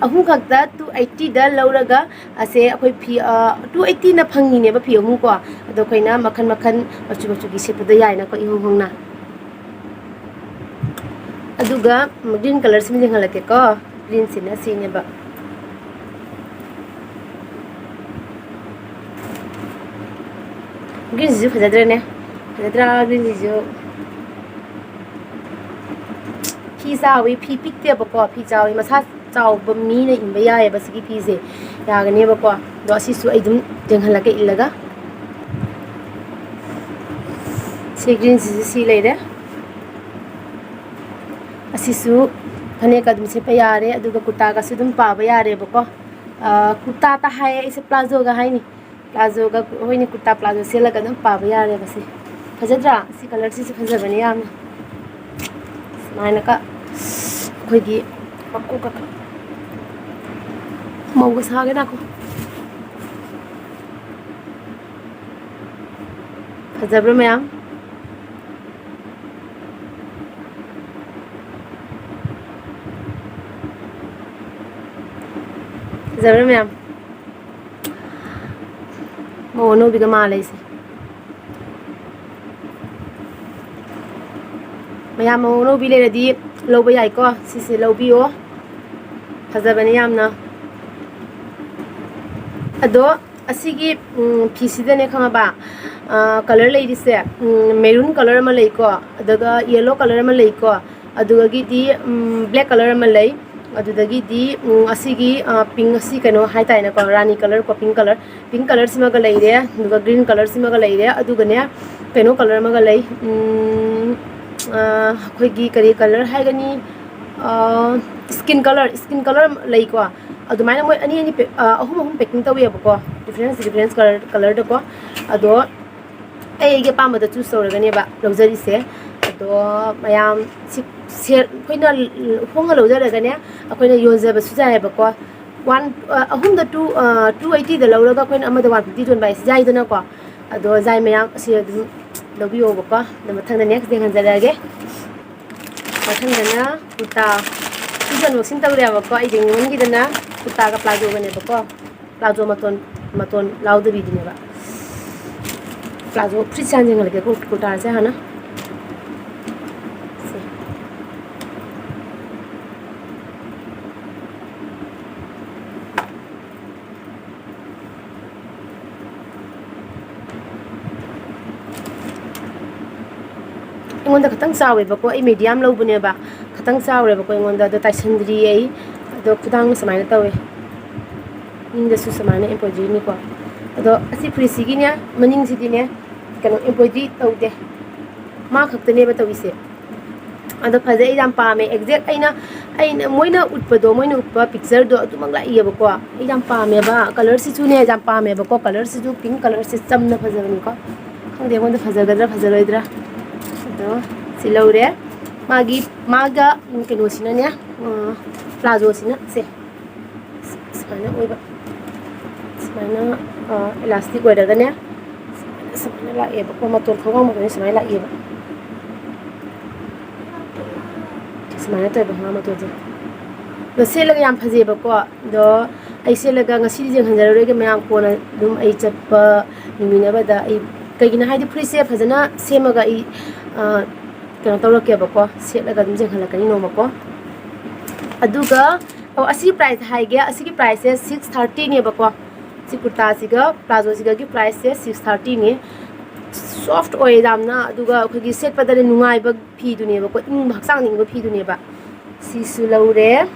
ꯑꯍꯨꯝꯈꯛꯇ two eightyꯗ ꯂꯧꯔꯒ ꯑꯁꯦ ꯑꯩꯈꯣꯏ ꯐꯤ, ꯑ, two eightyꯅ ꯐꯪꯉꯤꯅꯦꯕ ꯐꯤ ꯑꯍꯨꯝ ꯀꯣ꯫ ꯑꯗꯣ ꯑꯩꯈꯣꯏꯅ ꯃꯈꯟ ꯃꯈꯟ ꯃꯆꯨ ꯃꯆꯨꯒꯤ ꯁꯦꯠꯄꯗꯣ ꯌꯥꯏꯅꯀꯣ ꯏꯍꯣꯡ ꯍꯣꯡꯅ꯫ ꯑꯗꯨꯒ green colourꯁꯤꯃ ꯌꯦꯡꯍꯜꯂꯛꯀꯦꯀꯣ꯫ Greenꯁꯤꯅ ꯁꯤꯅꯦꯕ꯫ Greenꯁꯤꯁꯨ ꯐꯖꯗ꯭ꯔꯅꯦ? ꯐꯖꯗ꯭ꯔꯥ greenꯁꯤꯁꯨ? ꯐꯤ ꯆꯥꯎꯋꯤ, ꯐꯤ ꯄꯤꯛꯇꯦꯕꯀꯣ, ꯐꯤ ꯆꯥꯎꯋꯤ꯫ ꯃꯁꯥ ꯆꯥꯎꯕ ꯃꯤꯅ ꯏꯟꯕ ꯌꯥꯏꯑꯕ ꯁꯤꯒꯤ ꯐꯤꯁꯦ, ꯌꯥꯒꯅꯦꯕꯀꯣ꯫ ꯑꯗꯣ ꯑꯁꯤꯁꯨ ꯑꯩ ꯑꯗꯨꯝ ꯌꯦꯡꯍꯜꯂꯛꯀꯦ ꯏꯜꯂꯒ꯫ ꯁꯤ greenꯁꯤꯁꯨ ꯁꯤ ꯂꯩꯔꯦ꯫ ꯑꯁꯤꯁꯨ ꯐꯅꯦꯛꯀ ꯑꯗꯨꯝ ꯁꯦꯠꯄ ꯌꯥꯔꯦ, ꯑꯗꯨꯒ ꯀꯨꯔꯇꯥꯒꯁꯨ ꯑꯗꯨꯝ ꯄꯥꯕ ꯌꯥꯔꯦꯕꯀꯣ꯫ ꯑ, ꯀꯨꯔꯇꯥꯇ ꯍꯥꯏꯌꯦ, ꯑꯩꯁꯦ ꯄ꯭ꯂꯥꯖꯣꯒ ꯍꯥꯏꯅꯤ꯫ ꯄ꯭ꯂꯥꯖꯣꯒ, ꯍꯣꯏꯅꯦ, ꯀꯨꯔꯇꯥ ꯄ꯭ꯂꯥꯖꯣ ꯁꯦꯠꯂꯒ ꯑꯗꯨꯝ ꯄꯥꯕ ꯌꯥꯔꯦꯕ ꯁꯦ꯫ ꯐꯖꯗ꯭ꯔꯥ? ꯁꯤ colourꯁꯤꯁꯨ ꯐꯖꯕꯅꯤ ꯌꯥꯝꯅ꯫ ꯁꯨꯃꯥꯏꯅꯀ ꯑꯩꯈꯣꯏꯒꯤ ꯃꯀꯣꯛꯀ ꯃꯧꯒ ꯁꯥꯒꯦ ꯅꯥꯀꯣ꯫ ꯐꯖꯕ꯭ꯔꯥ ꯃꯌꯥꯝ? ꯐꯖꯕ꯭ꯔꯥ ꯃꯌꯥꯝ? ꯃꯧ ꯑꯅꯧꯕꯤꯒ ꯃꯥꯜꯂꯦ ꯑꯩꯁꯦ꯫ ꯃꯌꯥꯝ ꯃꯧ ꯑꯅꯧꯕꯤ ꯂꯩꯔꯗꯤ ꯂꯧꯕ ꯌꯥꯏꯀꯣ꯫ ꯁꯤꯁꯦ ꯂꯧꯕꯤꯌꯣ꯫ ꯐꯖꯕꯅꯤ ꯌꯥꯝꯅ꯫ ꯑꯗꯣ ꯑꯁꯤꯒꯤ, ꯎꯝ, ꯐꯤꯁꯤꯗꯅꯦ ꯈꯪꯉꯕ, ꯑ, colour ꯂꯩꯔꯤꯁꯦ, ꯎꯝ, maroon colour ꯑꯃ ꯂꯩꯀꯣ, ꯑꯗꯨꯒ yellow colour ꯑꯃ ꯂꯩꯀꯣ, ꯑꯗꯨꯗꯒꯤꯗꯤ ꯕ꯭ꯂꯦꯛ ꯀꯂꯔ ꯑꯃ ꯂꯩ꯫ ꯑꯗꯨꯗꯒꯤꯗꯤ ꯎꯝ, ꯑꯁꯤꯒꯤ ꯄꯤꯡ ꯑꯁꯤ ꯀꯩꯅꯣ ꯍꯥꯏꯇꯥꯔꯦꯅꯦꯀꯣ, ꯔꯥꯅꯤ ꯀꯂꯔ ꯀꯣ, ꯄꯤꯡ ꯀꯂꯔ, ꯄꯤꯡ ꯀꯂꯔꯁꯤꯃꯒ ꯂꯩꯔꯦ꯫ ꯑꯗꯨꯒ ꯒ꯭ꯔꯤꯟ ꯀꯂꯔꯁꯤꯃꯒ ꯂꯩꯔꯦ꯫ ꯑꯗꯨꯒꯅꯦ, ꯀꯩꯅꯣ ꯀꯂꯔ ꯑꯃꯒ ꯂꯩ, ꯎꯝ, ꯑ, ꯑꯩꯈꯣꯏꯒꯤ ꯀꯔꯤ ꯀꯂꯔ ꯍꯥꯏꯒꯅꯤ, ꯁ꯭ꯀꯤꯟ ꯀꯂꯔ, ꯁ꯭ꯀꯤꯟ ꯀꯂꯔ ꯂꯩꯀꯣ꯫ ꯑꯗꯨꯃꯥꯏꯅ ꯃꯣꯏ ꯑꯅꯤ ꯑꯅꯤ ꯄꯦꯛ-, ꯑ, ꯑꯍꯨꯝ ꯑꯍꯨꯝ ꯄꯦꯛꯀꯤꯡ ꯇꯧꯋꯦꯕꯀꯣ, ꯗꯤꯐ꯭ꯔꯦꯟꯁ ꯗꯤꯐ꯭ꯔꯦꯟꯁ ꯀꯂꯔ, ꯀꯂꯔꯗꯀꯣ꯫ ꯑꯗꯣ ꯑꯩ ꯑꯩꯒꯤ ꯑꯄꯥꯝꯕꯗ ꯆꯨꯁ ꯇꯧꯔꯒꯅꯦꯕ ꯂꯧꯖꯔꯤꯁꯦ꯫ ꯑꯗꯣ ꯃꯌꯥꯝ ꯁꯤ ꯁꯦꯠ ꯑꯩꯈꯣꯏꯅ ꯍꯣꯡꯅ ꯂꯧꯖꯔꯒꯅꯦ, ꯑꯩꯈꯣꯏꯅ ꯌꯣꯟꯖꯕꯁꯨ ꯌꯥꯏꯑꯕꯀꯣ꯫ ꯋꯥꯟ, ꯑ, ꯑꯍꯨꯝꯗ ꯇꯨ, ꯑ, ꯇꯨ ꯑꯩꯠꯇꯤꯗ ꯂꯧꯔꯒ ꯑꯩꯈꯣꯏꯅ ꯑꯃꯗ ꯋꯥꯟ ꯐꯤꯐꯇꯤ ꯌꯣꯟꯕ ꯍꯥꯏꯁꯦ ꯌꯥꯏꯗꯅꯀꯣ꯫ ꯑꯗꯣ ꯌꯥꯏ ꯃꯌꯥꯝ, ꯑꯁꯤ ꯑꯗꯨꯝ ꯂꯧꯕꯤꯌꯣꯕꯀꯣ꯫ ꯑꯗꯣ ꯃꯊꯪꯗ ꯅꯦꯛꯁ ꯌꯦꯡꯍꯟꯖꯔꯛꯑꯒꯦ꯫ ꯃꯊꯪꯗꯅ ꯀꯨꯔꯇꯥ꯫ ꯁꯤꯁꯨ ꯑꯟꯕꯣꯛꯁꯤꯡ ꯇꯧꯔꯦꯕꯀꯣ꯫ ꯑꯩ ꯌꯦꯡꯅꯤꯡꯃꯟꯈꯤꯗꯅ ꯀꯨꯔꯇꯥꯒ ꯄ꯭ꯂꯥꯖꯣꯒꯅꯦꯕꯀꯣ꯫ ꯄ꯭ꯂꯥꯖꯣ ꯃꯇꯣꯟ, ꯃꯇꯣꯟ ꯂꯥꯎꯗꯕꯤꯗꯨꯅꯦꯕ꯫ ꯄ꯭ꯂꯥꯖꯣ ꯐꯨꯔꯤꯠꯁꯦ ꯍꯥꯟꯅ ꯌꯦꯡꯍꯜꯂꯒꯦꯀꯣ, ꯀꯨꯔꯇꯥꯁꯦ ꯍꯥꯟꯅ꯫ ꯁꯦ꯫ ꯑꯩꯉꯣꯟꯗ ꯈꯤꯇꯪ ꯆꯥꯎꯋꯦꯕꯀꯣ, ꯑꯩ ꯃꯦꯗꯤꯌꯝ ꯂꯧꯕꯅꯦꯕ, ꯈꯤꯇꯪ ꯆꯥꯎꯔꯦꯕꯀꯣ ꯑꯩꯉꯣꯟꯗ, ꯑꯗꯣ ꯇꯥꯏꯁꯟꯗ꯭ꯔꯤꯌꯦ ꯑꯩ꯫ ꯑꯗꯣ ꯈꯨꯗꯥꯡ ꯁꯨꯃꯥꯏꯅ ꯇꯧꯋꯦ, ꯃꯅꯤꯡꯗꯁꯨ ꯁꯨꯃꯥꯏꯅ ꯑꯦꯝꯕ꯭ꯔꯣꯏꯗ꯭ꯔꯤꯅꯤꯀꯣ꯫ ꯑꯗꯣ ꯑꯁꯤ ꯐꯨꯔꯤꯠꯁꯤꯒꯤꯅꯦ, ꯃꯅꯤꯡꯁꯤꯗꯤꯅꯦ, ꯀꯩꯅꯣ, ꯑꯦꯝꯕ꯭ꯔꯣꯏꯗ꯭ꯔꯤ ꯇꯧꯗꯦ, ꯃꯥ ꯈꯛꯇꯅꯦꯕ ꯇꯧꯔꯤꯁꯦ꯫ ꯑꯗꯣ ꯐꯖꯩ, ꯑꯩ ꯌꯥꯝ ꯄꯥꯝꯃꯦ꯫ ꯑꯦꯛꯖꯦꯛ ꯑꯩꯅ, ꯑꯩꯅ, ꯃꯣꯏꯅ ꯎꯠꯄꯗꯣ, ꯃꯣꯏꯅ ꯎꯠꯄ ꯄꯤꯛꯆꯔꯗꯣ ꯑꯗꯨꯃꯛ ꯂꯥꯛꯏꯌꯦꯕꯀꯣ꯫ ꯑꯩ ꯌꯥꯝ ꯄꯥꯝꯃꯦꯕ, ꯀꯂꯔꯁꯤꯁꯨꯅꯦ ꯌꯥꯝ ꯄꯥꯝꯃꯦꯕꯀꯣ꯫ ꯀꯂꯔꯁꯤꯁꯨ ꯄꯤꯡ ꯀꯂꯔꯁꯦ ꯆꯝꯅ ꯐꯖꯕꯅꯤꯀꯣ꯫ ꯈꯪꯗꯦ ꯑꯩꯉꯣꯟꯗ ꯐꯖꯒꯗ꯭ꯔꯥ ꯐꯖꯔꯣꯏꯗ꯭ꯔꯥ꯫ ꯑꯗꯣ ꯁꯤ ꯂꯧꯔꯦ꯫ ꯃꯥꯒꯤ, ꯃꯥꯒ, ꯎꯝ, ꯀꯩꯅꯣꯁꯤꯅꯅꯦ, ꯎꯝ, ꯄ꯭ꯂꯥꯖꯣꯁꯤꯅ ꯁꯦ ꯁꯨꯃꯥꯏꯅ ꯑꯣꯏꯕ, ꯁꯨꯃꯥꯏꯅ, ꯑ, ꯏꯂꯥꯁꯇꯤꯛ ꯑꯣꯏꯔꯒꯅꯦ, ꯁꯨꯃꯥꯏꯅ ꯂꯥꯛꯑꯦꯕꯀꯣ, ꯃꯇꯣꯟ ꯈꯣꯡꯒ꯭ꯔꯥꯎ ꯃꯇꯣꯟꯁꯦ ꯁꯨꯃꯥꯏꯅ ꯂꯥꯛꯑꯦꯕ꯫ ꯁꯨꯃꯥꯏꯅ ꯇꯧꯋꯦꯕ ꯈꯣꯡꯒ꯭ꯔꯥꯎ ꯃꯇꯣꯟꯁꯦ꯫ ꯑꯗꯣ ꯁꯦꯠꯂꯒ ꯌꯥꯝ ꯐꯖꯩꯑꯕꯀꯣ꯫ ꯑꯗꯣ ꯑꯩ ꯁꯦꯠꯂꯒ ꯉꯁꯤꯗꯤ ꯌꯦꯡꯍꯟꯖꯔꯔꯣꯏꯒꯦ ꯃꯌꯥꯝ, ꯀꯣꯟꯅ ꯑꯗꯨꯝ ꯑꯩ ꯆꯠꯄ ꯅꯨꯃꯤꯠ ꯑꯃꯗ꯫ ꯑꯩ ꯀꯩꯒꯤꯅꯣ ꯍꯥꯏꯗꯤ ꯐꯨꯔꯤꯠꯁꯦ ꯐꯖꯅ ꯁꯦꯝꯃꯒ ꯑꯩ, ꯑ, ꯀꯩꯅꯣ ꯇꯧꯔꯛꯀꯦꯕꯀꯣ, ꯁꯦꯠꯂꯒ ꯑꯗꯨꯝ ꯌꯦꯡꯍꯜꯂꯛꯀꯅꯤ ꯅꯣꯡꯃꯀꯣ꯫ ꯑꯗꯨꯒ, ꯑꯣ, ꯑꯁꯤꯒꯤ ꯄ꯭ꯔꯥꯏꯁ ꯍꯥꯏꯒꯦ, ꯑꯁꯤꯒꯤ ꯄ꯭ꯔꯥꯏꯁꯁꯦ ꯁꯤꯛꯁ ꯊꯥꯔꯇꯤꯅꯦꯕꯀꯣ꯫ ꯁꯤ ꯀꯨꯔꯇꯥꯁꯤꯒ ꯄ꯭ꯂꯥꯖꯣꯁꯤꯒꯒꯤ ꯄ꯭ꯔꯥꯏꯁꯁꯦ ꯁꯤꯛꯁ ꯊꯥꯔꯇꯤꯅꯤ꯫ ꯁꯣꯐ ꯑꯣꯏ ꯌꯥꯝꯅ, ꯑꯗꯨꯒ ꯑꯩꯈꯣꯏꯒꯤ ꯁꯦꯠꯄꯗꯗꯤ ꯅꯨꯡꯉꯥꯏꯕ ꯐꯤꯗꯨꯅꯦꯕꯀꯣ, ꯏꯪꯕ, ꯍꯛꯆꯥꯡꯗ ꯏꯪꯕ ꯐꯤꯗꯨꯅꯦꯕ꯫ ꯁꯤꯁꯨ ꯂꯧꯔꯦ꯫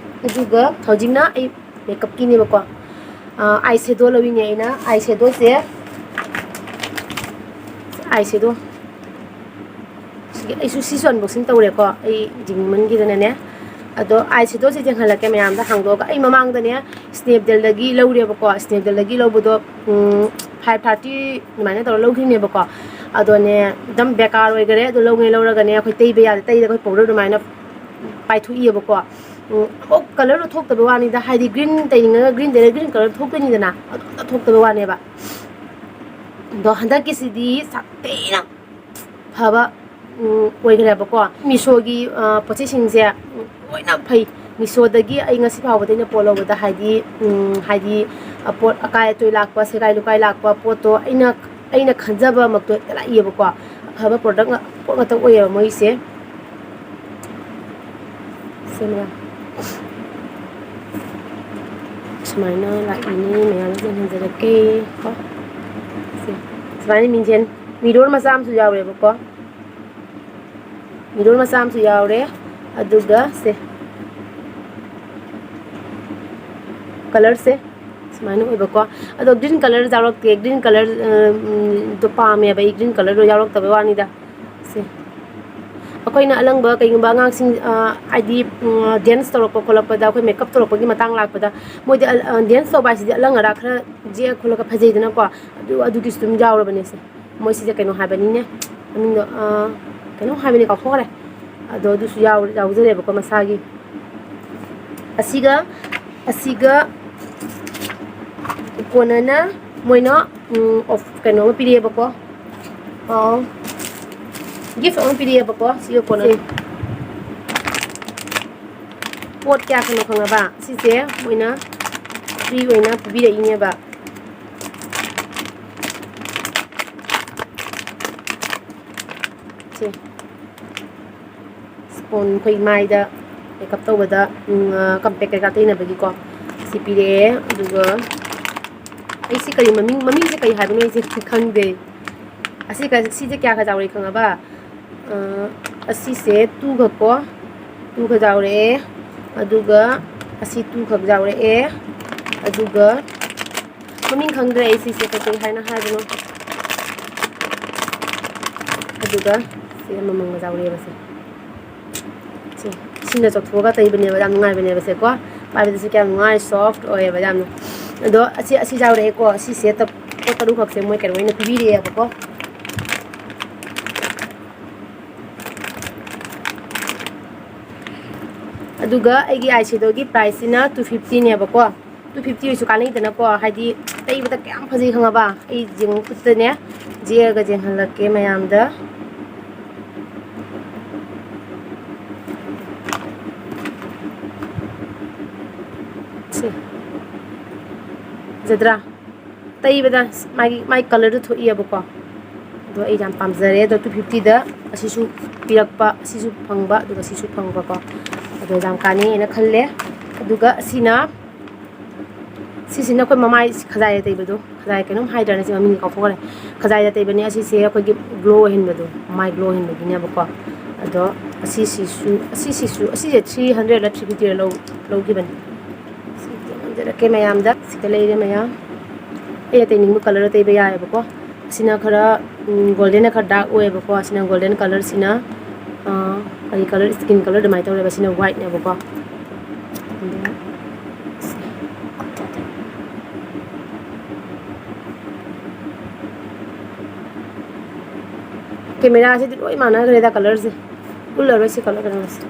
ꯑꯗꯨꯒ ꯍꯧꯖꯤꯛꯅ ꯑꯩ ꯃꯦꯀꯞꯀꯤꯅꯦꯕꯀꯣ꯫ ꯑꯥꯏ ꯁꯦꯗꯣ ꯂꯧꯔꯤꯅꯦ ꯑꯩꯅ꯫ ꯑꯥꯏ ꯁꯦꯗꯣꯁꯦ, ꯑꯥꯏ ꯁꯦꯗꯣ ꯁꯤꯒꯤ ꯑꯩꯁꯨ ꯁꯤꯁꯨ ꯑꯟꯕꯣꯛꯁꯤꯡ ꯇꯧꯔꯦꯀꯣ, ꯑꯩ ꯖꯤꯡꯃꯟꯒꯤꯗꯅꯅꯦ꯫ ꯑꯗꯣ ꯑꯥꯏ ꯁꯦꯗꯣꯁꯦ ꯌꯦꯡꯍꯜꯂꯛꯀꯦ ꯃꯌꯥꯝꯗ ꯍꯥꯡꯗꯣꯛꯑꯒ꯫ ꯑꯩ ꯃꯃꯥꯡꯗꯅꯦ ꯁ꯭ꯅꯦꯞꯗꯤꯜꯗꯒꯤ ꯂꯧꯔꯦꯕꯀꯣ, ꯁ꯭ꯅꯦꯞꯗꯤꯜꯗꯒꯤ ꯂꯧꯕꯗꯣ ꯐꯥꯏꯚ ꯊꯥꯔꯇꯤ ꯑꯗꯨꯃꯥꯏꯅ ꯇꯧꯔ ꯂꯧꯈꯤꯕꯅꯦꯕꯀꯣ꯫ ꯑꯗꯣꯅꯦ ꯑꯗꯨꯝ ꯕꯦꯀꯥꯔ ꯑꯣꯏꯈꯔꯦ꯫ ꯑꯗꯣ ꯂꯧꯉꯩ ꯂꯧꯔꯒꯅꯦ ꯑꯩꯈꯣꯏ ꯇꯩꯕ ꯌꯥꯗꯦ, ꯇꯩꯔꯒ ꯑꯩꯈꯣꯏ ꯄꯥꯎꯗꯔ ꯑꯗꯨꯃꯥꯏꯅ ꯄꯥꯏꯊꯣꯛꯏꯌꯦꯕꯀꯣ꯫ ꯎꯝ, ꯑꯃꯨꯛ ꯀꯂꯔꯗꯣ ꯊꯣꯛꯇꯕ ꯋꯥꯅꯤꯗ, ꯍꯥꯏꯗꯤ ꯒ꯭ꯔꯤꯟ ꯇꯩꯅꯤꯡꯉꯒ ꯒ꯭ꯔꯤꯟ ꯇꯩꯔꯒ ꯒ꯭ꯔꯤꯟ ꯀꯂꯔ ꯊꯣꯛꯇꯣꯏꯅꯤꯗꯅ, ꯑꯗꯨꯝꯇ ꯊꯣꯛꯇꯕ ꯋꯥꯅꯦꯕ꯫ ꯑꯗꯣ ꯍꯟꯗꯛꯀꯤꯁꯤꯗꯤ ꯁꯥꯊꯤꯅ ꯐꯕ, ꯎꯝ, ꯑꯣꯏꯈ꯭ꯔꯦꯕꯀꯣ꯫ ꯃꯤꯁꯣꯒꯤ, ꯑ, ꯄꯣꯠ ꯆꯩꯁꯤꯡꯁꯦ, ꯎꯝ, ꯂꯣꯏꯅ ꯐꯩ꯫ ꯃꯤꯁꯣꯗꯒꯤ ꯑꯩ ꯉꯁꯤ ꯐꯥꯎꯕꯗ ꯑꯩꯅ ꯄꯣꯠ ꯂꯧꯕꯗ, ꯍꯥꯏꯗꯤ, ꯎꯝ, ꯍꯥꯏꯗꯤ, ꯑ, ꯄꯣꯠ ꯑꯀꯥꯏ ꯑꯇꯣꯏ ꯂꯥꯛꯄ, ꯁꯦꯒꯥꯏ ꯂꯨꯀꯥꯏ ꯂꯥꯛꯄ ꯄꯣꯠꯇꯣ ꯑꯩꯅ, ꯑꯩꯅ ꯈꯟꯖꯕꯃꯛꯇꯣ ꯍꯦꯛꯇ ꯂꯥꯛꯏꯌꯦꯕꯀꯣ꯫ ꯑꯐꯕ ꯄ꯭ꯔꯗꯛ ꯉꯥꯛ-, ꯄꯣꯠ ꯉꯥꯛꯇ ꯑꯣꯏꯌꯦꯕ ꯃꯣꯏꯁꯦ꯫ ꯁꯦ ꯃꯌꯥꯝ꯫ ꯁꯨꯃꯥꯏꯅ ꯂꯥꯛꯏꯅꯤ, ꯃꯌꯥꯝ ꯌꯦꯡꯍꯟꯖꯔꯛꯀꯦ ꯀꯣ꯫ ꯁꯦ, ꯁꯨꯃꯥꯏꯅ ꯃꯤꯡꯁꯦꯜ, ꯃꯤꯔꯣꯔ ꯃꯆꯥ ꯑꯃꯁꯨ ꯌꯥꯎꯔꯦꯕꯀꯣ꯫ ꯃꯤꯔꯣꯔ ꯃꯆꯥ ꯑꯃꯁꯨ ꯌꯥꯎꯔꯦ꯫ ꯑꯗꯨꯒ ꯁꯦ, ꯀꯂꯔꯁꯦ ꯁꯨꯃꯥꯏꯅ ꯑꯣꯏꯕꯀꯣ꯫ ꯑꯗꯣ ꯒ꯭ꯔꯤꯟ ꯀꯂꯔ ꯌꯥꯎꯔꯛꯇꯦ꯫ ꯒ꯭ꯔꯤꯟ ꯀꯂꯔ, ꯑ, ꯎꯝ, ꯗꯣ ꯄꯥꯝꯃꯦꯕ ꯑꯩ, ꯒ꯭ꯔꯤꯟ ꯀꯂꯔꯗꯣ ꯌꯥꯎꯔꯛꯇꯕꯩ ꯋꯥꯅꯤꯗ꯫ ꯁꯦ, ꯑꯩꯈꯣꯏꯅ ꯑꯂꯪꯕ ꯀꯩꯒꯨꯝꯕ ꯑꯉꯥꯡꯁꯤꯡ, ꯑ, ꯍꯥꯏꯗꯤ, ꯎꯝ, ꯗꯦꯟꯁ ꯇꯧꯔꯛꯄ ꯈꯣꯠꯂꯛꯄꯗ, ꯑꯩꯈꯣꯏ ꯃꯦꯀꯞ ꯇꯧꯔꯛꯄꯒꯤ ꯃꯇꯥꯡ ꯂꯥꯛꯄꯗ, ꯃꯣꯏꯗꯤ ꯑ, ꯑ, ꯗꯦꯟꯁ ꯇꯧꯕ ꯍꯥꯏꯁꯤꯗꯤ ꯑꯂꯪ ꯑꯔꯥꯛ ꯈꯔ ꯌꯦꯛꯑ ꯈꯣꯠꯂꯒ ꯐꯖꯩꯗꯅꯀꯣ꯫ ꯑꯗꯨ, ꯑꯗꯨꯒꯤꯁꯨ ꯑꯗꯨꯝ ꯌꯥꯎꯔꯕꯅꯦ ꯁꯦ꯫ ꯃꯣꯏ ꯁꯤꯁꯦ ꯀꯩꯅꯣ ꯍꯥꯏꯕꯅꯤꯅꯦ, ꯃꯃꯤꯡꯗꯣ, ꯑ, ꯀꯩꯅꯣꯝ ꯍꯥꯏꯕꯅꯦ, ꯀꯥꯎꯊꯣꯛꯈ꯭ꯔꯦ꯫ ꯑꯗꯣ ꯑꯗꯨꯁꯨ ꯌꯥꯎ-, ꯌꯥꯎꯖꯔꯦꯕꯀꯣ ꯃꯁꯥꯒꯤ꯫ ꯑꯁꯤꯒ, ꯑꯁꯤꯒ ꯀꯣꯟꯅꯅ ꯃꯣꯏꯅ, ꯎꯝ, ꯑꯣꯐ-, ꯀꯩꯅꯣ ꯑꯃ ꯄꯤꯔꯛꯑꯦꯕꯀꯣ꯫ ꯑ, ꯒꯤꯐ ꯑꯃ ꯄꯤꯔꯛꯑꯦꯕꯀꯣ꯫ ꯁꯤꯒ ꯀꯣꯟꯅ ꯄꯣꯠ ꯀꯌꯥ ꯀꯩꯅꯣ ꯈꯪꯉꯕ? ꯁꯤꯁꯦ ꯃꯣꯏꯅ ꯐ꯭ꯔꯤ ꯑꯣꯏꯅ ꯄꯤꯕꯤꯔꯛꯏꯅꯦꯕ꯫ ꯁꯦ꯫ ꯁ꯭ꯄꯣꯟ ꯑꯩꯈꯣꯏ ꯃꯥꯏꯗ ꯃꯦꯀꯞ ꯇꯧꯕꯗ, ꯎꯝ, ꯑ, ꯀꯝꯄꯦꯛ ꯀꯩꯀꯥ ꯇꯩꯅꯕꯒꯤꯀꯣ꯫ ꯁꯤ ꯄꯤꯔꯛꯑꯦ꯫ ꯑꯗꯨꯒ ꯑꯩꯁꯤ ꯀꯔꯤ ꯃꯃꯤꯡ, ꯃꯃꯤꯡꯁꯦ ꯀꯔꯤ ꯍꯥꯏꯕꯅꯣ ꯑꯩꯁꯦ ꯈꯪꯗꯦ꯫ ꯑꯁꯤ ꯀ-, ꯁꯤꯁꯦ ꯀꯌꯥ ꯈꯛ ꯆꯥꯎꯔꯦ ꯈꯪꯉꯕ? ꯑ, ꯑꯁꯤꯁꯦ two ꯈꯛ ꯀꯣ, two ꯈꯛ ꯆꯥꯎꯔꯛꯑꯦ꯫ ꯑꯗꯨꯒ ꯑꯁꯤ two ꯈꯛ ꯆꯥꯎꯔꯛꯑꯦ꯫ ꯑꯗꯨꯒ ꯃꯃꯤꯡ ꯈꯪꯗ꯭ꯔꯦ ꯑꯩ ꯁꯤꯁꯦ ꯀꯩꯀꯩ ꯍꯥꯏꯅ ꯍꯥꯏꯕꯅꯣ꯫ ꯑꯗꯨꯒ ꯁꯤ ꯑꯃꯃꯝꯒ ꯆꯥꯎꯔꯛꯑꯦꯕ ꯁꯦ꯫ ꯁꯦ, ꯁꯤꯅ ꯆꯥꯎꯊꯣꯛꯑꯒ ꯇꯩꯕꯅꯦꯕ, ꯌꯥꯝ ꯅꯨꯡꯉꯥꯏꯕꯅꯦꯕ ꯁꯦꯀꯣ꯫ ꯄꯥꯏꯕꯗꯁꯨ ꯀꯌꯥꯝ ꯅꯨꯡꯉꯥꯏ, soft ꯑꯣꯏꯌꯦꯕ ꯌꯥꯝꯅ꯫ ꯑꯗꯣ ꯑꯁꯤ, ꯑꯁꯤ ꯌꯥꯎꯔꯛꯑꯦꯀꯣ꯫ ꯁꯤ set ꯄꯣꯠ ꯇꯔꯨꯛꯈꯛꯁꯦ ꯃꯣꯏ ꯀꯩꯅꯣ ꯑꯣꯏꯅ ꯄꯤꯕꯤꯔꯛꯑꯦꯕꯀꯣ꯫ ꯑꯗꯨꯒ ꯑꯩꯒꯤ eyeshadowꯒꯤ priceꯁꯤꯅ two fiftyꯅꯦꯕꯀꯣ꯫ Two fifty ꯑꯣꯏꯁꯨ ꯀꯥꯟꯅꯩꯗꯅꯀꯣ, ꯍꯥꯏꯗꯤ ꯇꯩꯕꯗ ꯀꯌꯥꯝ ꯐꯖꯩ ꯈꯪꯉꯕ? ꯑꯩ ꯌꯦꯡꯉꯨ ꯈꯨꯠꯇꯅꯦ, ꯌꯦꯛꯑꯒ ꯌꯦꯡꯍꯜꯂꯛꯀꯦ ꯃꯌꯥꯝꯗ꯫ ꯁꯦ꯫ ꯐꯖꯗ꯭ꯔꯥ? ꯇꯩꯕꯗ ꯃꯥꯒꯤ, ꯃꯥꯒꯤ colourꯗꯨ ꯊꯣꯛꯏꯑꯕꯀꯣ꯫ ꯑꯗꯣ ꯑꯩ ꯌꯥꯝ ꯄꯥꯝꯖꯔꯦ꯫ ꯑꯗꯣ two fiftyꯗ ꯑꯁꯤꯁꯨ ꯄꯤꯔꯛꯄ, ꯑꯁꯤꯁꯨ ꯐꯪꯕ, ꯑꯗꯨꯒ ꯑꯁꯤꯁꯨ ꯐꯪꯕꯀꯣ꯫ ꯑꯗꯣ ꯌꯥꯝ ꯀꯥꯟꯅꯩ ꯍꯥꯏꯅ ꯈꯜꯂꯦ꯫ ꯑꯗꯨꯒ ꯑꯁꯤꯅ, ꯁꯤꯁꯤꯅ ꯑꯩꯈꯣꯏ ꯃꯃꯥꯏ ꯈꯖꯥꯏ ꯇꯩꯕꯗꯣ, ꯈꯖꯥꯏ ꯀꯩꯅꯣꯝ ꯍꯥꯏꯗ꯭ꯔꯥꯅꯦ, ꯁꯤ ꯃꯃꯤꯡ ꯀꯥꯎꯊꯣꯛꯈ꯭ꯔꯦ꯫ ꯈꯖꯥꯏꯗ ꯇꯩꯕꯅꯦ ꯑꯁꯤꯁꯦ, ꯑꯩꯈꯣꯏꯒꯤ glow ꯑꯣꯏꯍꯟꯕꯗꯣ, ꯃꯥꯏ glow ꯑꯣꯏꯍꯟꯕꯒꯤꯅꯦꯕꯀꯣ꯫ ꯑꯗꯣ ꯑꯁꯤꯁꯤꯁꯨ, ꯑꯁꯤꯁꯤꯁꯨ, ꯑꯁꯤꯁꯦ three hundredꯂ three fiftyꯔ ꯂꯧ-, ꯂꯧꯈꯤꯕꯅꯤ꯫ ꯁꯤ ꯌꯦꯡꯍꯟꯖꯔꯛꯀꯦ ꯃꯌꯥꯝꯗ꯫ ꯁꯤꯗ ꯂꯩꯔꯦ ꯃꯌꯥꯝ꯫ ꯑꯩꯅ ꯇꯩꯅꯤꯡꯕ colour ꯇꯩꯕ ꯌꯥꯏꯑꯕꯀꯣ꯫ ꯑꯁꯤꯅ ꯈꯔ, ꯎꯝ, goldenꯅ ꯈꯔ dark ꯑꯣꯏꯌꯦꯕꯀꯣ꯫ ꯑꯁꯤꯅ golden colourꯁꯤꯅ, ꯑꯥ, ꯀꯔꯤ colour, skin colour ꯑꯗꯨꯃꯥꯏꯅ ꯇꯧꯔꯦꯕ꯫ ꯁꯤꯅ whiteꯅꯦꯕꯀꯣ꯫ ꯑꯗꯣ cameraꯁꯤꯗꯤ ꯂꯣꯏ ꯃꯥꯟꯅꯈ꯭ꯔꯦꯗ colourꯁꯦ꯫ ꯎꯠꯂꯔꯣꯏ ꯁꯤ colour ꯀꯩꯅꯣꯁꯦ꯫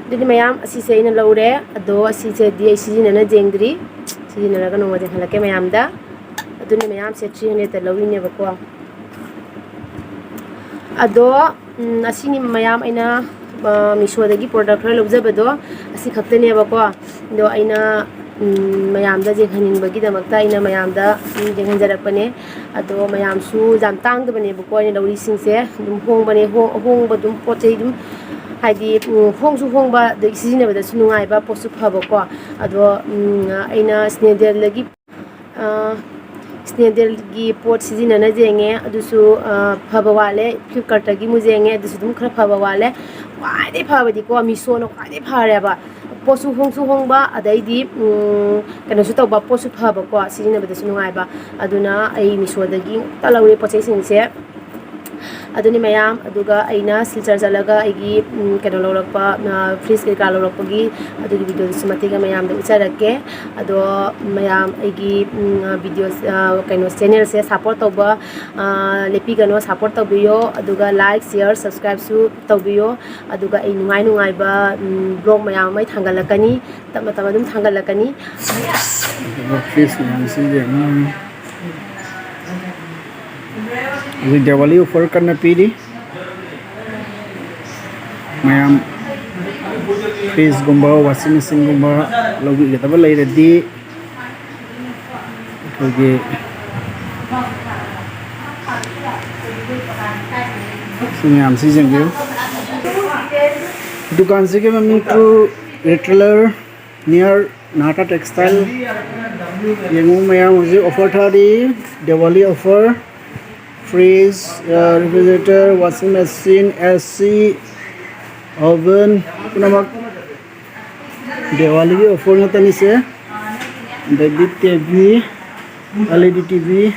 ꯑꯗꯨꯗꯤ ꯃꯌꯥꯝ ꯑꯁꯤꯁꯦ ꯑꯩꯅ ꯂꯧꯔꯦ꯫ ꯑꯗꯣ ꯑꯁꯤꯁꯦꯗꯤ ꯑꯩ ꯁꯤꯖꯤꯟꯅꯅ ꯌꯦꯡꯗ꯭ꯔꯤ꯫ ꯁꯤꯖꯤꯟꯅꯔꯒ ꯅꯣꯡꯃ ꯌꯦꯡꯍꯜꯂꯛꯀꯦ ꯃꯌꯥꯝꯗ꯫ ꯑꯗꯨꯅ ꯃꯌꯥꯝꯁꯦ three hundredꯇ ꯂꯧꯔꯤꯅꯦꯕꯀꯣ꯫ ꯑꯗꯣ, ꯎꯝ, ꯑꯁꯤꯅꯤ ꯃꯌꯥꯝ ꯑꯩꯅ, ꯑ, Meeshoꯗꯒꯤ product ꯈꯔ ꯂꯧꯖꯕꯗꯣ ꯑꯁꯤ ꯈꯛꯇꯅꯦꯕꯀꯣ꯫ ꯑꯗꯣ ꯑꯩꯅ, ꯎꯝ, ꯃꯌꯥꯝꯗ ꯌꯦꯡꯍꯟꯅꯤꯡꯕꯒꯤꯗꯃꯛꯇ ꯑꯩꯅ ꯃꯌꯥꯝꯗ, ꯎꯝ, ꯌꯦꯡꯍꯟꯖꯔꯛꯄꯅꯦ꯫ ꯑꯗꯣ ꯃꯌꯥꯝꯁꯨ ꯌꯥꯝ ꯇꯥꯡꯗꯕꯅꯦꯕꯀꯣ ꯑꯩꯅ ꯂꯧꯔꯤꯁꯤꯡꯁꯦ꯫ ꯑꯗꯨꯝ ꯍꯣꯡꯕꯅꯦ, ꯍꯣ-, ꯑꯍꯣꯡꯕ ꯑꯗꯨꯝ ꯄꯣꯠ ꯆꯩ ꯑꯗꯨꯝ ꯍꯥꯏꯗꯤ, ꯎꯝ, ꯍꯣꯡꯁꯨ ꯍꯣꯡꯕ, ꯑꯗꯒꯤ ꯁꯤꯖꯤꯟꯅꯕꯗꯁꯨ ꯅꯨꯡꯉꯥꯏꯕ, ꯄꯣꯠꯁꯨ ꯐꯕꯀꯣ꯫ ꯑꯗꯣ, ꯎꯝ, ꯑꯩꯅ Snail Dealꯗꯒꯤ, ꯑ, ꯁꯤꯅꯦꯗꯦꯜꯒꯤ ꯄꯣꯠ ꯁꯤꯖꯤꯟꯅꯅ ꯌꯦꯡꯉꯦ, ꯑꯗꯨꯁꯨ, ꯑ, ꯐꯕ ꯋꯥꯠꯂꯦ꯫ ꯐ꯭ꯂꯤꯞꯀꯥꯔꯠꯇꯒꯤ ꯑꯃꯨꯛ ꯌꯦꯡꯉꯦ, ꯑꯗꯨꯁꯨ ꯑꯗꯨꯝ ꯈꯔ ꯐꯕ ꯋꯥꯠꯂꯦ꯫ ꯈ꯭ꯋꯥꯏꯗꯩ ꯐꯕꯗꯤꯀꯣ, ꯃꯤꯁꯣꯅ ꯈ꯭ꯋꯥꯏꯗꯩ ꯐꯔꯦꯕ꯫ ꯄꯣꯠꯁꯨ ꯍꯣꯡꯁꯨ ꯍꯣꯡꯕ, ꯑꯗꯩꯗꯤ, ꯎꯝ, ꯀꯩꯅꯣꯁꯨ ꯇꯧꯕ, ꯄꯣꯠꯁꯨ ꯐꯕꯀꯣ, ꯁꯤꯖꯤꯟꯅꯕꯗꯁꯨ ꯅꯨꯡꯉꯥꯏꯕ꯫ ꯑꯗꯨꯅ ꯑꯩ ꯃꯤꯁꯣꯗꯒꯤ ꯉꯥꯛꯇ ꯂꯧꯔꯦ ꯄꯣꯠ ꯆꯩꯁꯤꯡꯁꯦ꯫ ꯑꯗꯨꯅꯤ ꯃꯌꯥꯝ꯫ ꯑꯗꯨꯒ ꯑꯩꯅ ꯁꯤꯜꯆꯔ ꯆꯠꯂꯒ ꯑꯩꯒꯤ, ꯎꯝ, ꯀꯩꯅꯣ ꯂꯧꯔꯛꯄ, ꯑ, ꯐ꯭ꯔꯤꯖ ꯀꯩꯀꯥ ꯂꯧꯔꯛꯄꯒꯤ ꯑꯗꯨꯒꯤ ꯚꯤꯗꯤꯑꯣꯗꯨꯁꯨ ꯃꯇꯦꯛ ꯑꯃ ꯃꯌꯥꯝꯗ ꯎꯠꯆꯔꯛꯀꯦ꯫ ꯑꯗꯣ ꯃꯌꯥꯝ ꯑꯩꯒꯤ, ꯎꯝ, ꯚꯤꯗꯤꯑꯣ, ꯑ, ꯀꯩꯅꯣ, ꯆꯦꯅꯦꯜꯁꯦ ꯁꯞꯄꯣꯔꯠ ꯇꯧꯕ, ꯑ, ꯂꯦꯞꯄꯤꯒꯅꯣ, ꯁꯞꯄꯣꯔꯠ ꯇꯧꯕꯤꯌꯣ꯫ ꯑꯗꯨꯒ ꯂꯥꯏꯛ, ꯁꯤꯌꯔ, ꯁꯕꯁꯀ꯭ꯔꯥꯏꯕꯁꯨ ꯇꯧꯕꯤꯌꯣ꯫ ꯑꯗꯨꯒ ꯑꯩ ꯅꯨꯡꯉꯥꯏ ꯅꯨꯡꯉꯥꯏꯕ, ꯎꯝ, ꯕ꯭ꯂꯣꯒ ꯃꯌꯥꯝ ꯑꯃ ꯑꯩ ꯊꯥꯡꯒꯠꯂꯛꯀꯅꯤ, ꯇꯞꯅ ꯇꯞꯅ ꯑꯗꯨꯝ ꯊꯥꯡꯒꯠꯂꯛꯀꯅꯤ꯫ ꯑꯗꯨꯒ ꯐ꯭ꯔꯤꯖ ꯃꯌꯥꯝꯁꯤ ꯌꯦꯡꯉꯣ꯫ ꯍꯧꯖꯤꯛ ꯗꯤꯋꯥꯂꯤ ꯑꯣꯐꯔ ꯀꯟꯅ ꯄꯤꯔꯤ꯫ ꯃꯌꯥꯝ ꯐ꯭ꯔꯤꯖꯀꯨꯝꯕ, ꯋꯥꯁꯤꯡ ꯃꯦꯆꯤꯟꯒꯨꯝꯕ ꯂꯧꯕꯤꯒꯗꯕ ꯂꯩꯔꯗꯤ ꯑꯩꯈꯣꯏꯒꯤ ꯁꯤ ꯃꯌꯥꯝꯁꯤ ꯌꯦꯡꯕꯤꯌꯨ꯫ ꯗꯨꯀꯥꯟꯁꯤꯒꯤ ꯃꯃꯤꯡ True Retailer near Nahata Textile꯫ ꯌꯦꯡꯉꯨ ꯃꯌꯥꯝ, ꯍꯧꯖꯤꯛ ꯑꯣꯐꯔ ꯊꯥꯔꯤ, ꯗꯤꯋꯥꯂꯤ ꯑꯣꯐꯔ꯫ ꯐ꯭ꯔꯤꯖ, ꯑ, ꯔꯤꯐ꯭ꯔꯤꯖꯔꯦꯇꯔ, ꯋꯥꯁꯤꯡ ꯃꯦꯆꯤꯟ, ꯑꯦ ꯁꯤ, ꯑꯣꯚꯟ, ꯄꯨꯝꯅꯃꯛ ꯗꯤꯋꯥꯂꯤꯒꯤ ꯑꯣꯐꯔ ꯉꯥꯛꯇꯅꯤꯁꯦ꯫ ꯑꯗꯒꯤ T V, L E D T V,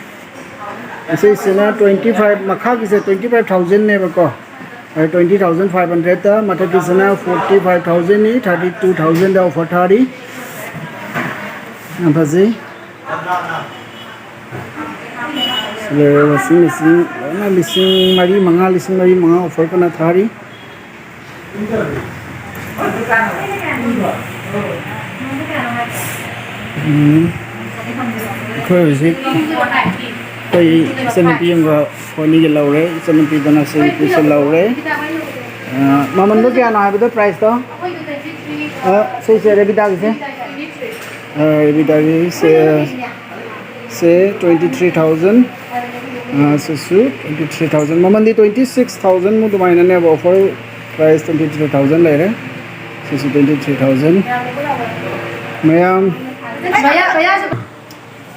ꯑꯁꯤꯁꯤꯅ twenty five, ꯃꯈꯥꯒꯤꯁꯦ twenty five thousandꯅꯦꯕꯀꯣ꯫ ꯑꯗ twenty thousand five hundredꯇ, ꯃꯊꯛꯀꯤꯁꯤꯅ forty five thousandꯅꯤ, thirty two thousandꯗ ꯑꯣꯐꯔ ꯊꯥꯔꯤ꯫ ꯌꯥꯝ ꯐꯖꯩ꯫ ꯁꯤ ꯂꯩꯔꯦ, ꯋꯥꯁꯤꯡ ꯃꯦꯆꯤꯟ ꯂꯣꯏꯅ ꯂꯤꯁꯤꯡ ꯃꯔꯤ ꯃꯉꯥ, ꯂꯤꯁꯤꯡ ꯃꯔꯤ ꯃꯉꯥ ꯑꯣꯐꯔ ꯀꯟꯅ ꯊꯥꯔꯤ꯫ ꯎꯝ꯫ ꯑꯩꯈꯣꯏ ꯍꯧꯖꯤꯛ ꯑꯩꯈꯣꯏ ꯏꯆꯟꯅꯨꯄꯤ ꯑꯃꯒ ꯑꯩꯈꯣꯏ ꯑꯅꯤꯒꯤ ꯂꯧꯔꯦ꯫ ꯏꯆꯟꯅꯨꯄꯤꯗꯨꯅ ꯁꯤ ꯄꯤꯁ ꯂꯧꯔꯦ꯫ ꯑ, ꯃꯃꯟꯗꯣ ꯀꯌꯥꯅꯣ ꯍꯥꯏꯕꯗꯣ, ꯄ꯭ꯔꯥꯏꯁꯇꯣ? ꯑ, ꯁꯤꯁꯦ ꯔꯦꯕꯤꯗꯥꯒꯤꯁꯦ꯫ ꯑ, ꯔꯦꯕꯤꯗꯥꯒꯤꯁꯦ꯫ ꯁꯦ twenty three thousand, ꯑ, ꯁꯤꯁꯨ twenty three thousand꯫ ꯃꯃꯜꯗꯤ twenty six thousand ꯃꯨꯛ ꯑꯗꯨꯃꯥꯏꯅꯅꯦꯕ, offer price twenty three thousand ꯂꯩꯔꯦ꯫ ꯁꯤꯁꯨ twenty three thousand꯫ ꯃꯌꯥꯝ꯫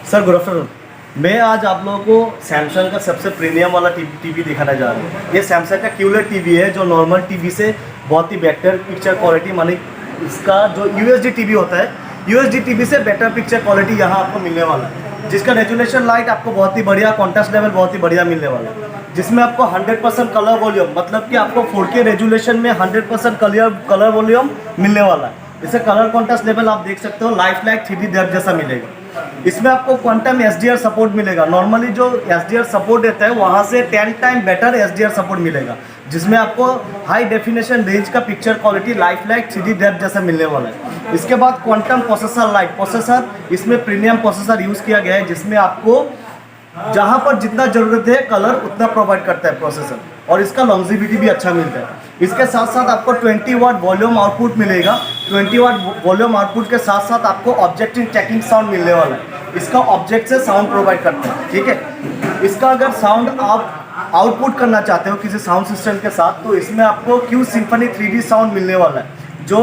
Sir, good afternoon. मैं आज आप लोगों को सैमसंग का सबसे प्रीमियम वाला टीवी दिखाने जा रहा हूँ। ये सैमसंग का क्यूलेट टीवी है, जो नॉर्मल टीवी से बहुत ही बेटर पिक्चर क्वालिटी, माने इसका जो यूएसडी टीवी होता है, यूएसडी टीवी से बेटर पिक्चर क्वालिटी यहाँ आपको मिलने वाला है, जिसका रेजुलेशन लाइट आपको बहुत ही बढ़िया, कॉन्ट्रास्ट लेवल बहुत ही बढ़िया मिलने वाला है, जिसमें आपको हंड्रेड परसेंट कलर वॉल्यूम, मतलब कि आपको फोर के रेजुलेशन में hundred percent colour colour volume मिलने वाला है। इसे कलर कॉन्ट्रास्ट लेवल आप देख सकते हो, life like three D depth जैसा मिलेगा। इसमें आपको quantum S D R support मिलेगा। नॉर्मली जो एस डी आर सपोर्ट रहता है, वहाँ से ten time better S D R support मिलेगा, जिसमें आपको हाई डेफिनेशन रेंज का picture quality life like three D depth जैसा मिलने वाला है। इसके बाद क्वांटम प्रोसेसर लाइट प्रोसेसर, इसमें प्रीमियम प्रोसेसर यूज़ किया गया है, जिसमें आपको जहाँ पर जितना ज़रूरत है कलर, उतना प्रोवाइड करता है प्रोसेसर, और इसका लॉन्जिविटी भी अच्छा मिलता है। इसके साथ साथ आपको ट्वेंटी वाट वॉल्यूम आउटपुट मिलेगा। ट्वेंटी वाट वॉल्यूम आउटपुट के साथ साथ आपको ऑब्जेक्ट इन ट्रैकिंग साउंड मिलने वाला है। इसका ऑब्जेक्ट से साउंड प्रोवाइड करता है, ठीक है। इसका अगर साउंड आप आउटपुट करना चाहते हो किसी साउंड सिस्टम के साथ, तो इसमें आपको Q symphony three D sound मिलने वाला है, जो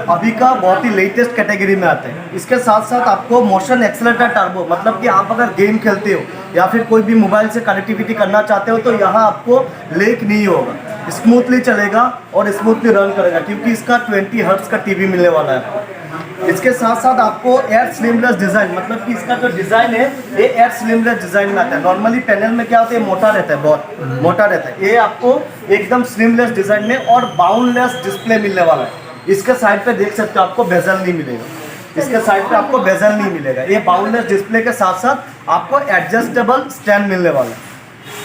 अभी का बहुत ही लेटेस्ट कैटेगरी में आता है। इसके साथ साथ आपको मोशन एक्सेलरेटर टर्बो, मतलब कि आप अगर गेम खेलते हो या फिर कोई भी मोबाइल से कनेक्टिविटी करना चाहते हो, तो यहाँ आपको लेग नहीं होगा, स्मूथली चलेगा और स्मूथली रन करेगा, क्योंकि इसका ट्वेंटी हर्ट्ज का टीवी मिलने वाला है आपको। इसके साथ साथ आपको एयर स्लिमलेस डिज़ाइन, मतलब कि इसका जो डिज़ाइन है, ये एयर स्लिमलेस डिज़ाइन में आता है। नॉर्मली पैनल में क्या होता है, मोटा रहता है, बहुत मोटा रहता है। ये आपको एकदम स्लिमलेस डिज़ाइन में और बाउंडलेस डिस्प्ले मिलने वाला है। इसके साइड पे देख सकते हो, आपको बेजल नहीं मिलेगा। इसके साइड पे आपको बेजल नहीं मिलेगा। ये बाउंडलेस डिस्प्ले के साथ साथ आपको एडजस्टेबल स्टैंड मिलने वाला है।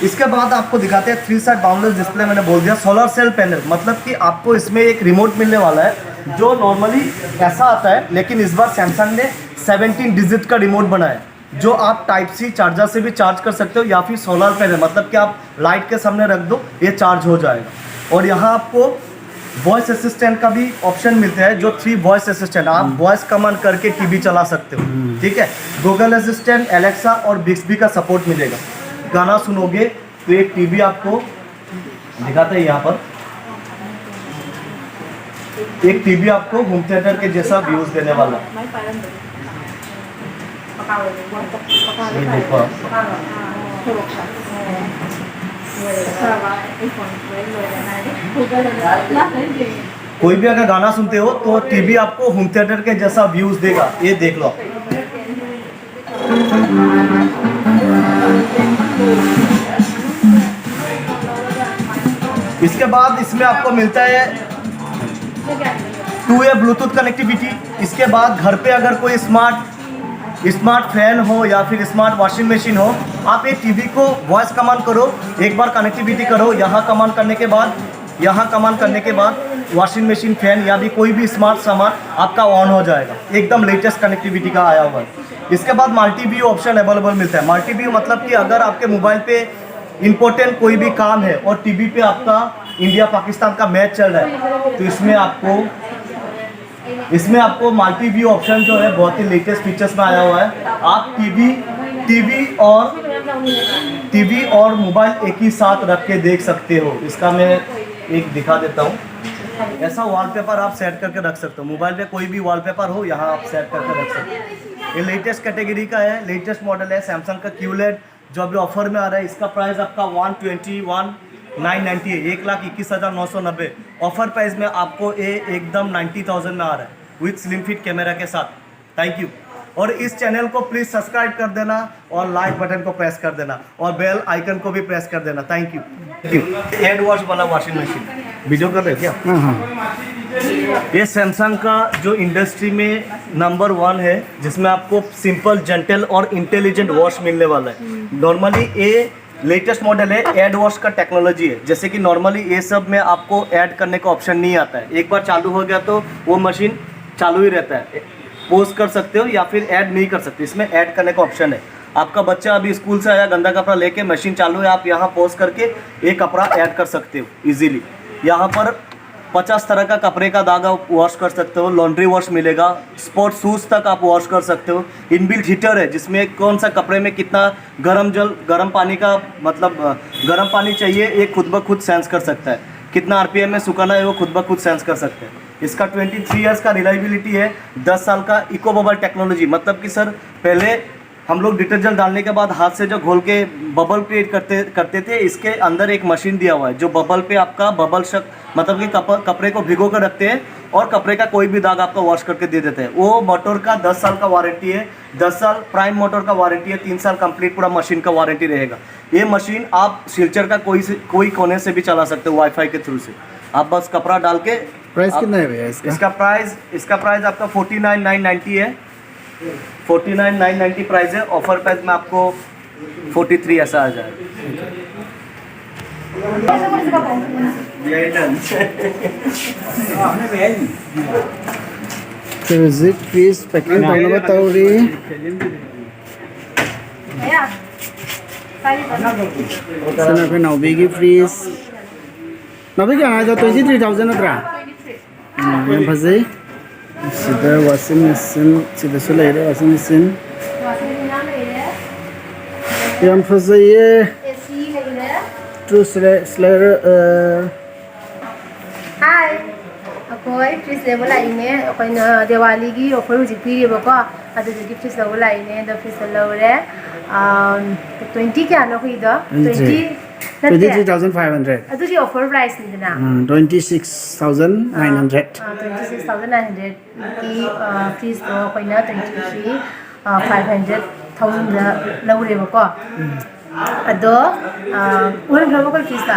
इसके बाद आपको दिखाते हैं थ्री साइड बाउंडलेस डिस्प्ले। मैंने बोल दिया सोलर सेल पैनल, मतलब कि आपको इसमें एक रिमोट मिलने वाला है, जो नॉर्मली ऐसा आता है, लेकिन इस बार सैमसंग ने सेवनटीन डिजिट का रिमोट बनाया है, जो आप टाइप सी चार्जर से भी चार्ज कर सकते हो या फिर सोलर पैनल, मतलब कि आप लाइट के सामने रख दो, ये चार्ज हो जाएगा। और यहाँ आपको वॉइस असिस्टेंट का भी ऑप्शन मिलता है, जो थ्री वॉइस असिस्टेंट, आप वॉइस कमांड करके टीवी चला सकते हो, ठीक है। गूगल असिस्टेंट, एलेक्सा और बिक्सबी का सपोर्ट मिलेगा। गाना सुनोगे तो एक टीवी आपको दिखाते हैं यहाँ पर, एक टीवी आपको होम थिएटर के जैसा व्यूज देने वाला है। ये देखो आप। कोई भी अगर गाना सुनते हो तो टीवी आपको होम थिएटर के जैसा व्यूज देगा। ये देख लो आप। इसके बाद इसमें आपको मिलता है टू वे ब्लूटूथ कनेक्टिविटी। इसके बाद घर पे अगर कोई स्मार्ट स्मार्ट फैन हो या फिर स्मार्ट वॉशिंग मशीन हो, आप ये टीवी को वॉइस कमांड करो, एक बार कनेक्टिविटी करो, यहाँ कमांड करने के बाद यहाँ कमांड करने के बाद वॉशिंग मशीन, फैन या भी कोई भी स्मार्ट सामान आपका ऑन हो जाएगा। एकदम लेटेस्ट कनेक्टिविटी का आया हुआ है। इसके बाद मल्टी व्यू ऑप्शन अवेलेबल मिलता है। मल्टी व्यू मतलब कि अगर आपके मोबाइल पे इंपॉर्टेंट कोई भी काम है और टीवी पे आपका इंडिया पाकिस्तान का मैच चल रहा है, तो इसमें आपको इसमें आपको मल्टी व्यू ऑप्शन जो है, बहुत ही लेटेस्ट फीचर्स में आया हुआ है। आप टीवी टीवी और टीवी और मोबाइल एक ही साथ रख के देख सकते हो। इसका मैं एक दिखा देता हूँ। ऐसा वॉलपेपर आप सेट करके रख सकते हो, मोबाइल पे कोई भी वॉलपेपर हो, यहाँ आप सेट करके रख सकते हो। ये लेटेस्ट कैटेगरी का है, लेटेस्ट मॉडल है सैमसंग का क्यूलेड, जो अभी ऑफर में आ रहा है। इसका प्राइस आपका one twenty one nine ninety है, एक लाख इक्कीस हज़ार नौ सौ नब्बे। ऑफर प्राइस में आपको ये एकदम नाइन्टी थाउजेंड में आ रहा है विद स्लिम फिट कैमरा के साथ। Thank you. और इस चैनल को प्लीज सब्सक्राइब कर देना और लाइक बटन को प्रेस कर देना और बेल आइकन को भी प्रेस कर देना। Thank you. एड वॉश वाला वॉशिंग मशीन वीडियो कर रहे हो क्या? हाँ हाँ। ये सैमसंग का जो इंडस्ट्री में नंबर वन है, जिसमें आपको सिंपल, जेंटल और इंटेलिजेंट वॉश मिलने वाला है। नॉर्मली ये लेटेस्ट मॉडल है एड वॉश का टेक्नोलॉजी है। जैसे कि नॉर्मली ये सब में आपको ऐड करने का ऑप्शन नहीं आता है, एक बार चालू हो गया तो वो मशीन चालू ही रहता है। पॉज कर सकते हो या फिर ऐड नहीं कर सकते, इसमें ऐड करने का ऑप्शन है। आपका बच्चा अभी स्कूल से आया, गंदा कपड़ा लेके, मशीन चालू है, आप यहाँ पॉज करके एक कपड़ा ऐड कर सकते हो इजीली। यहाँ पर पचास तरह का कपड़े का दाग आप वॉश कर सकते हो, लॉन्ड्री वॉश मिलेगा, स्पोर्ट्स शूज़ तक आप वॉश कर सकते हो। इनबिल्ट हीटर है, जिसमें कौन सा कपड़े में कितना गर्म जल, गर्म पानी का मतलब अ, गर्म पानी चाहिए, ये खुद ब खुद सेंस कर सकता है। कितना आरपीएम में सुखाना है, वो खुद ब खुद सेंस कर सकते हैं। इसका ट्वेंटी थ्री ईयर्स का रिलायबिलिटी है। दस साल का इको बबल टेक्नोलॉजी, मतलब कि सर, पहले हम लोग डिटर्जेंट डालने के बाद हाथ से जो घोल के बबल क्रिएट करते करते थे, इसके अंदर एक मशीन दिया हुआ है जो बबल पे आपका बबल शक मतलब कि कप, कपड़े को भिगो कर रखते हैं और कपड़े का कोई भी दाग आपका वॉश करके दे देते हैं। वो मोटर का दस साल का वारंटी है। दस साल प्राइम मोटर का वारंटी है। तीन साल कंप्लीट पूरा मशीन का वारंटी रहेगा। ये मशीन आप सिलचर का कोई से कोई कोने से भी चला सकते हो वाईफाई के थ्रू से। आप बस कपड़ा डाल के प्राइस आप- कितना है भैया इसका? इसका प्राइस इसका प्राइस आपका फोर्टी नाइन नाइन नाइन्टी है। Forty nine nine ninety price है। ऑफर प्राइस में आपको फोर्टी थ्री ऐसा आ जाएगा। ꯍꯧꯖꯤꯛ ꯐ꯭ꯔꯤꯖ ꯄꯦꯀꯤꯡ ꯇꯧꯅꯕ ꯇꯧꯔꯤ꯫ ꯁꯤꯅ ꯑꯩꯈꯣꯏ ꯅꯥꯎꯕꯤꯒꯤ ꯐ꯭ꯔꯤꯖ꯫ ꯅꯥꯎꯕꯤ ꯀꯌꯥ ꯍꯥꯏꯗꯣ? ꯇ꯭ꯋꯦꯟꯇꯤ ꯊ꯭ꯔꯤ ꯊꯥꯎꯖꯟ ꯅꯠꯇ꯭ꯔꯥ? ꯎꯝ, ꯌꯥꯝ ꯐꯖꯩ꯫ ꯁꯤꯗ ꯋꯥꯁꯤꯡ ꯃꯦꯆꯤꯟ, ꯁꯤꯗꯁꯨ ꯂꯩꯔꯦ ꯋꯥꯁꯤꯡ ꯃꯦꯆꯤꯟ꯫ ꯌꯥꯝ ꯐꯖꯩꯌꯦ꯫ ꯇ꯭ꯔꯨ ꯁ꯭ꯂꯦ- ꯁ꯭ꯂꯦꯌꯔ, ꯑ, ꯍꯥꯏ, ꯑꯩꯈꯣꯏ ꯐ꯭ꯔꯤꯖ ꯂꯩꯕ ꯂꯥꯛꯏꯅꯦ꯫ ꯑꯩꯈꯣꯏꯅ ꯗꯤꯋꯥꯂꯤꯒꯤ ꯑꯣꯐꯔ ꯍꯧꯖꯤꯛ ꯄꯤꯔꯤꯕꯀꯣ, ꯑꯗꯨꯗꯨꯒꯤ ꯐ꯭ꯔꯤꯖ ꯂꯧꯕ ꯂꯥꯛꯏꯅꯦ꯫ ꯑꯗꯣ ꯐ꯭ꯔꯤꯖꯇ ꯂꯧꯔꯦ꯫ ꯇ꯭ꯋꯦꯟꯇꯤ ꯀꯌꯥꯅꯣ ꯑꯩꯈꯣꯏꯒꯤꯗꯣ? Twenty three. ꯇ꯭ꯋꯦꯟꯇꯤ Twenty ꯅꯠꯇꯦ, three thousand five hundred. ꯑꯗꯨꯗꯤ ꯑꯣꯐꯔ ꯄ꯭ꯔꯥꯏꯁꯅꯤꯗꯅ꯫ Twenty six thousand nine hundred. Twenty six thousand nine ꯍꯟꯗ꯭ꯔꯦꯠꯀꯤ ꯐ꯭ꯔꯤꯖꯇꯣ ꯑꯩꯈꯣꯏꯅ ꯇ꯭ꯋꯦꯟꯇꯤ ꯊ꯭ꯔꯤ ꯐꯥꯏꯚ ꯍꯟꯗ꯭ꯔꯦꯠ ꯊꯥꯎꯖꯟꯗ ꯂꯧꯔꯦꯕꯀꯣ꯫ ꯑꯗꯣ ꯎꯍꯟꯈ꯭ꯔꯕ ꯑꯩꯈꯣꯏ ꯐ꯭ꯔꯤꯖꯇ?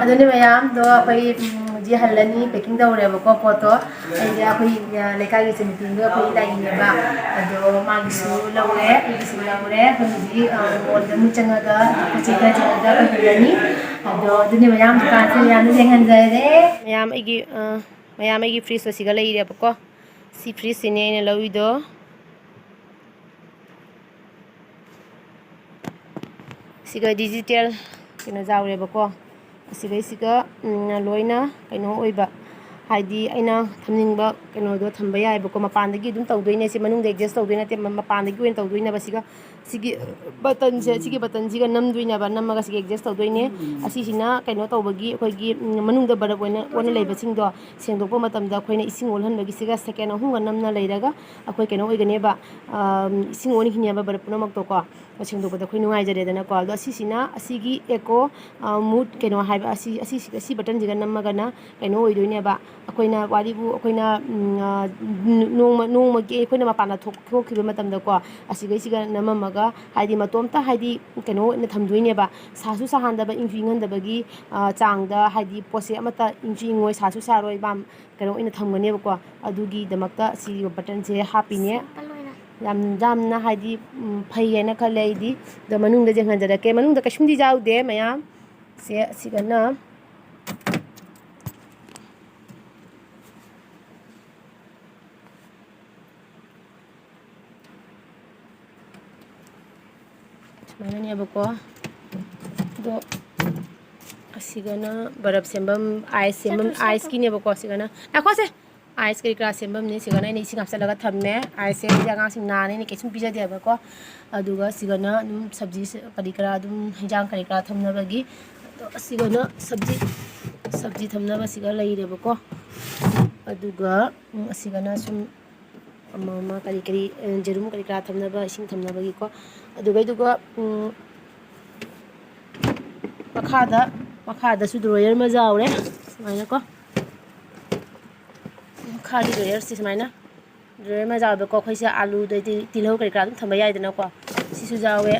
ꯑꯗꯨꯅꯦ ꯃꯌꯥꯝꯗꯣ ꯑꯩꯈꯣꯏ ꯎꯝ, ꯍꯧꯖꯤꯛ ꯍꯜꯂꯅꯤ, ꯄꯦꯀꯤꯡ ꯇꯧꯔꯦꯕꯀꯣ ꯄꯣꯠꯇꯣ꯫ ꯑꯩꯁꯦ ꯑꯩꯈꯣꯏ ꯑ, ꯂꯩꯀꯥꯏꯒꯤ ꯏꯆꯟꯅꯨꯄꯤꯗꯣ ꯑꯩꯈꯣꯏ ꯂꯥꯛꯏꯅꯦꯕ꯫ ꯑꯗꯣ ꯃꯥꯒꯤꯁꯨ ꯂꯧꯔꯦ, ꯑꯩꯒꯤꯁꯨ ꯂꯧꯔꯦ꯫ ꯑꯩꯈꯣꯏ ꯍꯧꯖꯤꯛ ꯑ, ꯃꯣꯜꯗ ꯑꯃꯨꯛ ꯆꯪꯉꯒ ꯄꯣꯠ ꯆꯩ ꯈꯔ ꯆꯪꯉꯒ ꯑꯩꯈꯣꯏ ꯍꯜꯂꯅꯤ꯫ ꯑꯗꯣ ꯑꯗꯨꯅꯦ ꯃꯌꯥꯝ ꯗꯨꯀꯥꯟꯁꯦ ꯃꯌꯥꯝꯗ ꯌꯦꯡꯍꯟꯖꯔꯦ꯫ ꯃꯌꯥꯝ ꯑꯩꯒꯤ ꯑ, ꯃꯌꯥꯝ ꯑꯩꯒꯤ ꯐ꯭ꯔꯤꯖꯇꯣ ꯁꯤꯒ ꯂꯩꯔꯦꯕꯀꯣ꯫ ꯁꯤ ꯐ꯭ꯔꯤꯖꯁꯤꯅꯦ ꯑꯩꯅ ꯂꯧꯔꯤꯗꯣ꯫ ꯁꯤꯒ ꯗꯤꯖꯤꯇꯦꯜ ꯀꯩꯅꯣ ꯌꯥꯎꯔꯦꯕꯀꯣ꯫ ꯑꯁꯤꯒꯩꯁꯤꯒ ꯎꯝ, ꯂꯣꯏꯅ ꯀꯩꯅꯣ ꯑꯣꯏꯕ, ꯍꯥꯏꯗꯤ ꯑꯩꯅ ꯊꯝꯅꯤꯡꯕ ꯀꯩꯅꯣꯗꯣ ꯊꯝꯕ ꯌꯥꯏꯑꯕꯀꯣ꯫ ꯃꯄꯥꯟꯗꯒꯤ ꯑꯗꯨꯝ ꯇꯧꯗꯣꯏꯅꯦ, ꯁꯤ ꯃꯅꯨꯡꯗ ꯑꯦꯗꯖꯁ ꯇꯧꯗꯣꯏ ꯅꯠꯇꯦ, ꯃ- ꯃꯄꯥꯟꯗꯒꯤ ꯑꯣꯏꯅ ꯇꯧꯗꯣꯏꯅꯦꯕ꯫ ꯁꯤꯒ ꯁꯤꯒꯤ ꯕꯇꯟꯁꯦ, ꯁꯤꯒꯤ ꯕꯇꯟꯁꯤꯒ ꯅꯝꯗꯣꯏꯅꯦꯕ, ꯅꯝꯃꯒ ꯁꯤꯒ ꯑꯦꯗꯖꯁ ꯇꯧꯗꯣꯏꯅꯦ꯫ ꯑꯁꯤꯁꯤꯅ ꯀꯩꯅꯣ ꯇꯧꯕꯒꯤ, ꯑꯩꯈꯣꯏꯒꯤ, ꯎꯝ, ꯃꯅꯨꯡꯗ ꯕꯔꯞ ꯑꯣꯏꯅ, ꯑꯣꯟꯅ ꯂꯩꯕꯁꯤꯡꯗꯣ ꯁꯦꯡꯗꯣꯛꯄ ꯃꯇꯝꯗ ꯑꯩꯈꯣꯏꯅ ꯏꯁꯤꯡ ꯑꯣꯜꯍꯟꯕꯒꯤꯁꯤꯒ ꯁꯦꯀꯦꯟ ꯑꯍꯨꯝꯒ ꯅꯝꯅ ꯂꯩꯔꯒ ꯑꯩꯈꯣꯏ ꯀꯩꯅꯣ ꯑꯣꯏꯒꯅꯦꯕ, ꯑꯝ, ꯏꯁꯤꯡ ꯑꯣꯟꯈꯤꯅꯦꯕ ꯕꯔꯞ ꯄꯨꯝꯅꯃꯛꯇꯣꯀꯣ꯫ ꯁꯦꯡꯗꯣꯛꯄꯗ ꯑꯩꯈꯣꯏ ꯅꯨꯡꯉꯥꯏꯖꯔꯦꯗꯅꯀꯣ꯫ ꯑꯗꯣ ꯑꯁꯤꯁꯤꯅ ꯑꯁꯤꯒꯤ ꯑꯦꯀꯣ, ꯑ, ꯃꯨꯠ ꯀꯩꯅꯣ ꯍꯥꯏꯕ ꯑꯁꯤ, ꯑꯁꯤꯁꯤꯒ, ꯁꯤ ꯕꯇꯟꯁꯤꯒ ꯅꯝꯃꯒꯅ ꯀꯩꯅꯣ ꯑꯣꯏꯗꯣꯏꯅꯦꯕ꯫ ꯑꯩꯈꯣꯏꯅ ꯋꯥꯔꯤꯕꯨ ꯑꯩꯈꯣꯏꯅ, ꯎꯝ, ꯑ, ꯅꯣꯡꯃ, ꯅꯣꯡꯃꯒꯤ ꯑꯩꯈꯣꯏꯅ ꯃꯄꯥꯟꯗ ꯊꯣꯛ-, ꯊꯣꯛꯈꯤꯕ ꯃꯇꯝꯗꯀꯣ, ꯑꯁꯤꯒꯩꯁꯤꯒ ꯅꯝꯃꯝꯃꯒ, ꯍꯥꯏꯗꯤ ꯃꯇꯣꯝꯇ, ꯍꯥꯏꯗꯤ ꯀꯩꯅꯣ ꯑꯣꯏꯅ ꯊꯝꯗꯣꯏꯅꯦꯕ꯫ ꯁꯥꯁꯨ ꯁꯥꯍꯟꯗꯕ, ꯏꯪꯁꯨ ꯏꯪꯍꯟꯗꯕꯒꯤ, ꯑ, ꯆꯥꯡꯗ, ꯍꯥꯏꯗꯤ ꯄꯣꯠꯁꯦ ꯑꯃꯠꯇ ꯏꯪꯁꯨ ꯏꯪꯉꯣꯏ, ꯁꯥꯁꯨ ꯁꯥꯔꯣꯏ, ꯕꯥꯝ-, ꯀꯩꯅꯣ ꯑꯣꯏꯅ ꯊꯝꯒꯅꯦꯕꯀꯣ꯫ ꯑꯗꯨꯒꯤꯗꯃꯛꯇ ꯁꯤꯒꯤ ꯕꯇꯟꯁꯦ ꯍꯥꯞꯄꯤꯅꯦ꯫ ꯁꯤꯝꯄꯜ ꯑꯣꯏꯅ꯫ ꯌꯥꯝ, ꯌꯥꯝꯅ ꯍꯥꯏꯗꯤ, ꯎꯝ, ꯐꯩ ꯍꯥꯏꯅ ꯈꯜꯂꯦ ꯑꯩꯗꯤ꯫ ꯑꯗꯣ ꯃꯅꯨꯡꯗ ꯌꯦꯡꯍꯟꯖꯔꯛꯀꯦ꯫ ꯃꯅꯨꯡꯗ ꯀꯩꯁꯨꯝꯗꯤ ꯌꯥꯎꯗꯦ ꯃꯌꯥꯝ꯫ ꯁꯦ, ꯑꯁꯤꯒꯅ ꯁꯨꯃꯥꯏꯅꯅꯦꯕꯀꯣ꯫ ꯑꯗꯣ ꯑꯁꯤꯒꯅ ꯕꯔꯞ ꯁꯦꯝꯐꯝ, ꯑꯥꯏꯁ ꯁꯦꯝꯐꯝ, ꯆꯠꯂꯣ, ꯆꯠꯂꯣ꯫ ꯑꯥꯏꯁꯀꯤꯅꯦꯕꯀꯣ꯫ ꯑꯁꯤꯒꯅ, ꯉꯥꯏꯈꯣꯁꯦ, ꯑꯥꯏꯁ ꯀꯔꯤ ꯀꯔꯥ ꯁꯦꯝꯐꯝꯅꯤ꯫ ꯁꯤꯒꯅ ꯑꯩꯅ ꯏꯁꯤꯡ ꯍꯥꯞꯆꯤꯜꯂꯒ ꯊꯝꯃꯦ꯫ ꯑꯥꯏꯁꯁꯦ ꯍꯧꯖꯤꯛ ꯑꯉꯥꯡꯁꯤꯡ ꯅꯥꯅꯤꯅ ꯀꯩꯁꯨꯝ ꯄꯤꯖꯗꯦꯕꯀꯣ꯫ ꯑꯗꯨꯒ ꯁꯤꯒꯅ ꯑꯗꯨꯝ ꯁꯕꯖꯤ ꯀꯔꯤ ꯀꯔꯥ, ꯑꯗꯨꯝ ꯍꯤꯟꯖꯥꯡ ꯀꯔꯤ ꯀꯔꯥ ꯊꯝꯅꯕꯒꯤ꯫ ꯑꯗꯣ ꯑꯁꯤꯒꯅ ꯁꯕꯖꯤ, ꯁꯕꯖꯤ ꯊꯝꯅꯕ ꯁꯤꯒ ꯂꯩꯔꯦꯕꯀꯣ꯫ ꯑꯗꯨꯒ, ꯎꯝ, ꯑꯁꯤꯒꯅ ꯁꯨꯝ ꯑꯃ ꯑꯃ ꯀꯔꯤ ꯀꯔꯤ, ꯑ, ꯌꯦꯔꯨꯝ ꯀꯔꯤ ꯀꯔꯥ ꯊꯝꯅꯕ, ꯏꯁꯤꯡ ꯊꯝꯅꯕꯒꯤꯀꯣ꯫ ꯑꯗꯨꯒꯩꯗꯨꯒ, ꯎꯝ, ꯃꯈꯥꯗ, ꯃꯈꯥꯗꯁꯨ ꯗ꯭ꯔꯣꯌꯔ ꯑꯃ ꯌꯥꯎꯔꯦ, ꯁꯨꯃꯥꯏꯅꯀꯣ꯫ ꯃꯈꯥꯒꯤ ꯗ꯭ꯔꯣꯌꯔꯁꯤ ꯁꯨꯃꯥꯏꯅ, ꯗ꯭ꯔꯣꯌꯔ ꯑꯃ ꯌꯥꯎꯋꯦꯕꯀꯣ꯫ ꯑꯩꯈꯣꯏꯁꯦ ꯑꯥꯂꯨ, ꯑꯗꯩꯗꯤ ꯇꯤꯜꯍꯧ ꯀꯔꯤ ꯀꯔꯥ ꯑꯗꯨꯝ ꯊꯝꯕ ꯌꯥꯏꯗꯅꯀꯣ꯫ ꯁꯤꯁꯨ ꯌꯥꯎꯋꯦ꯫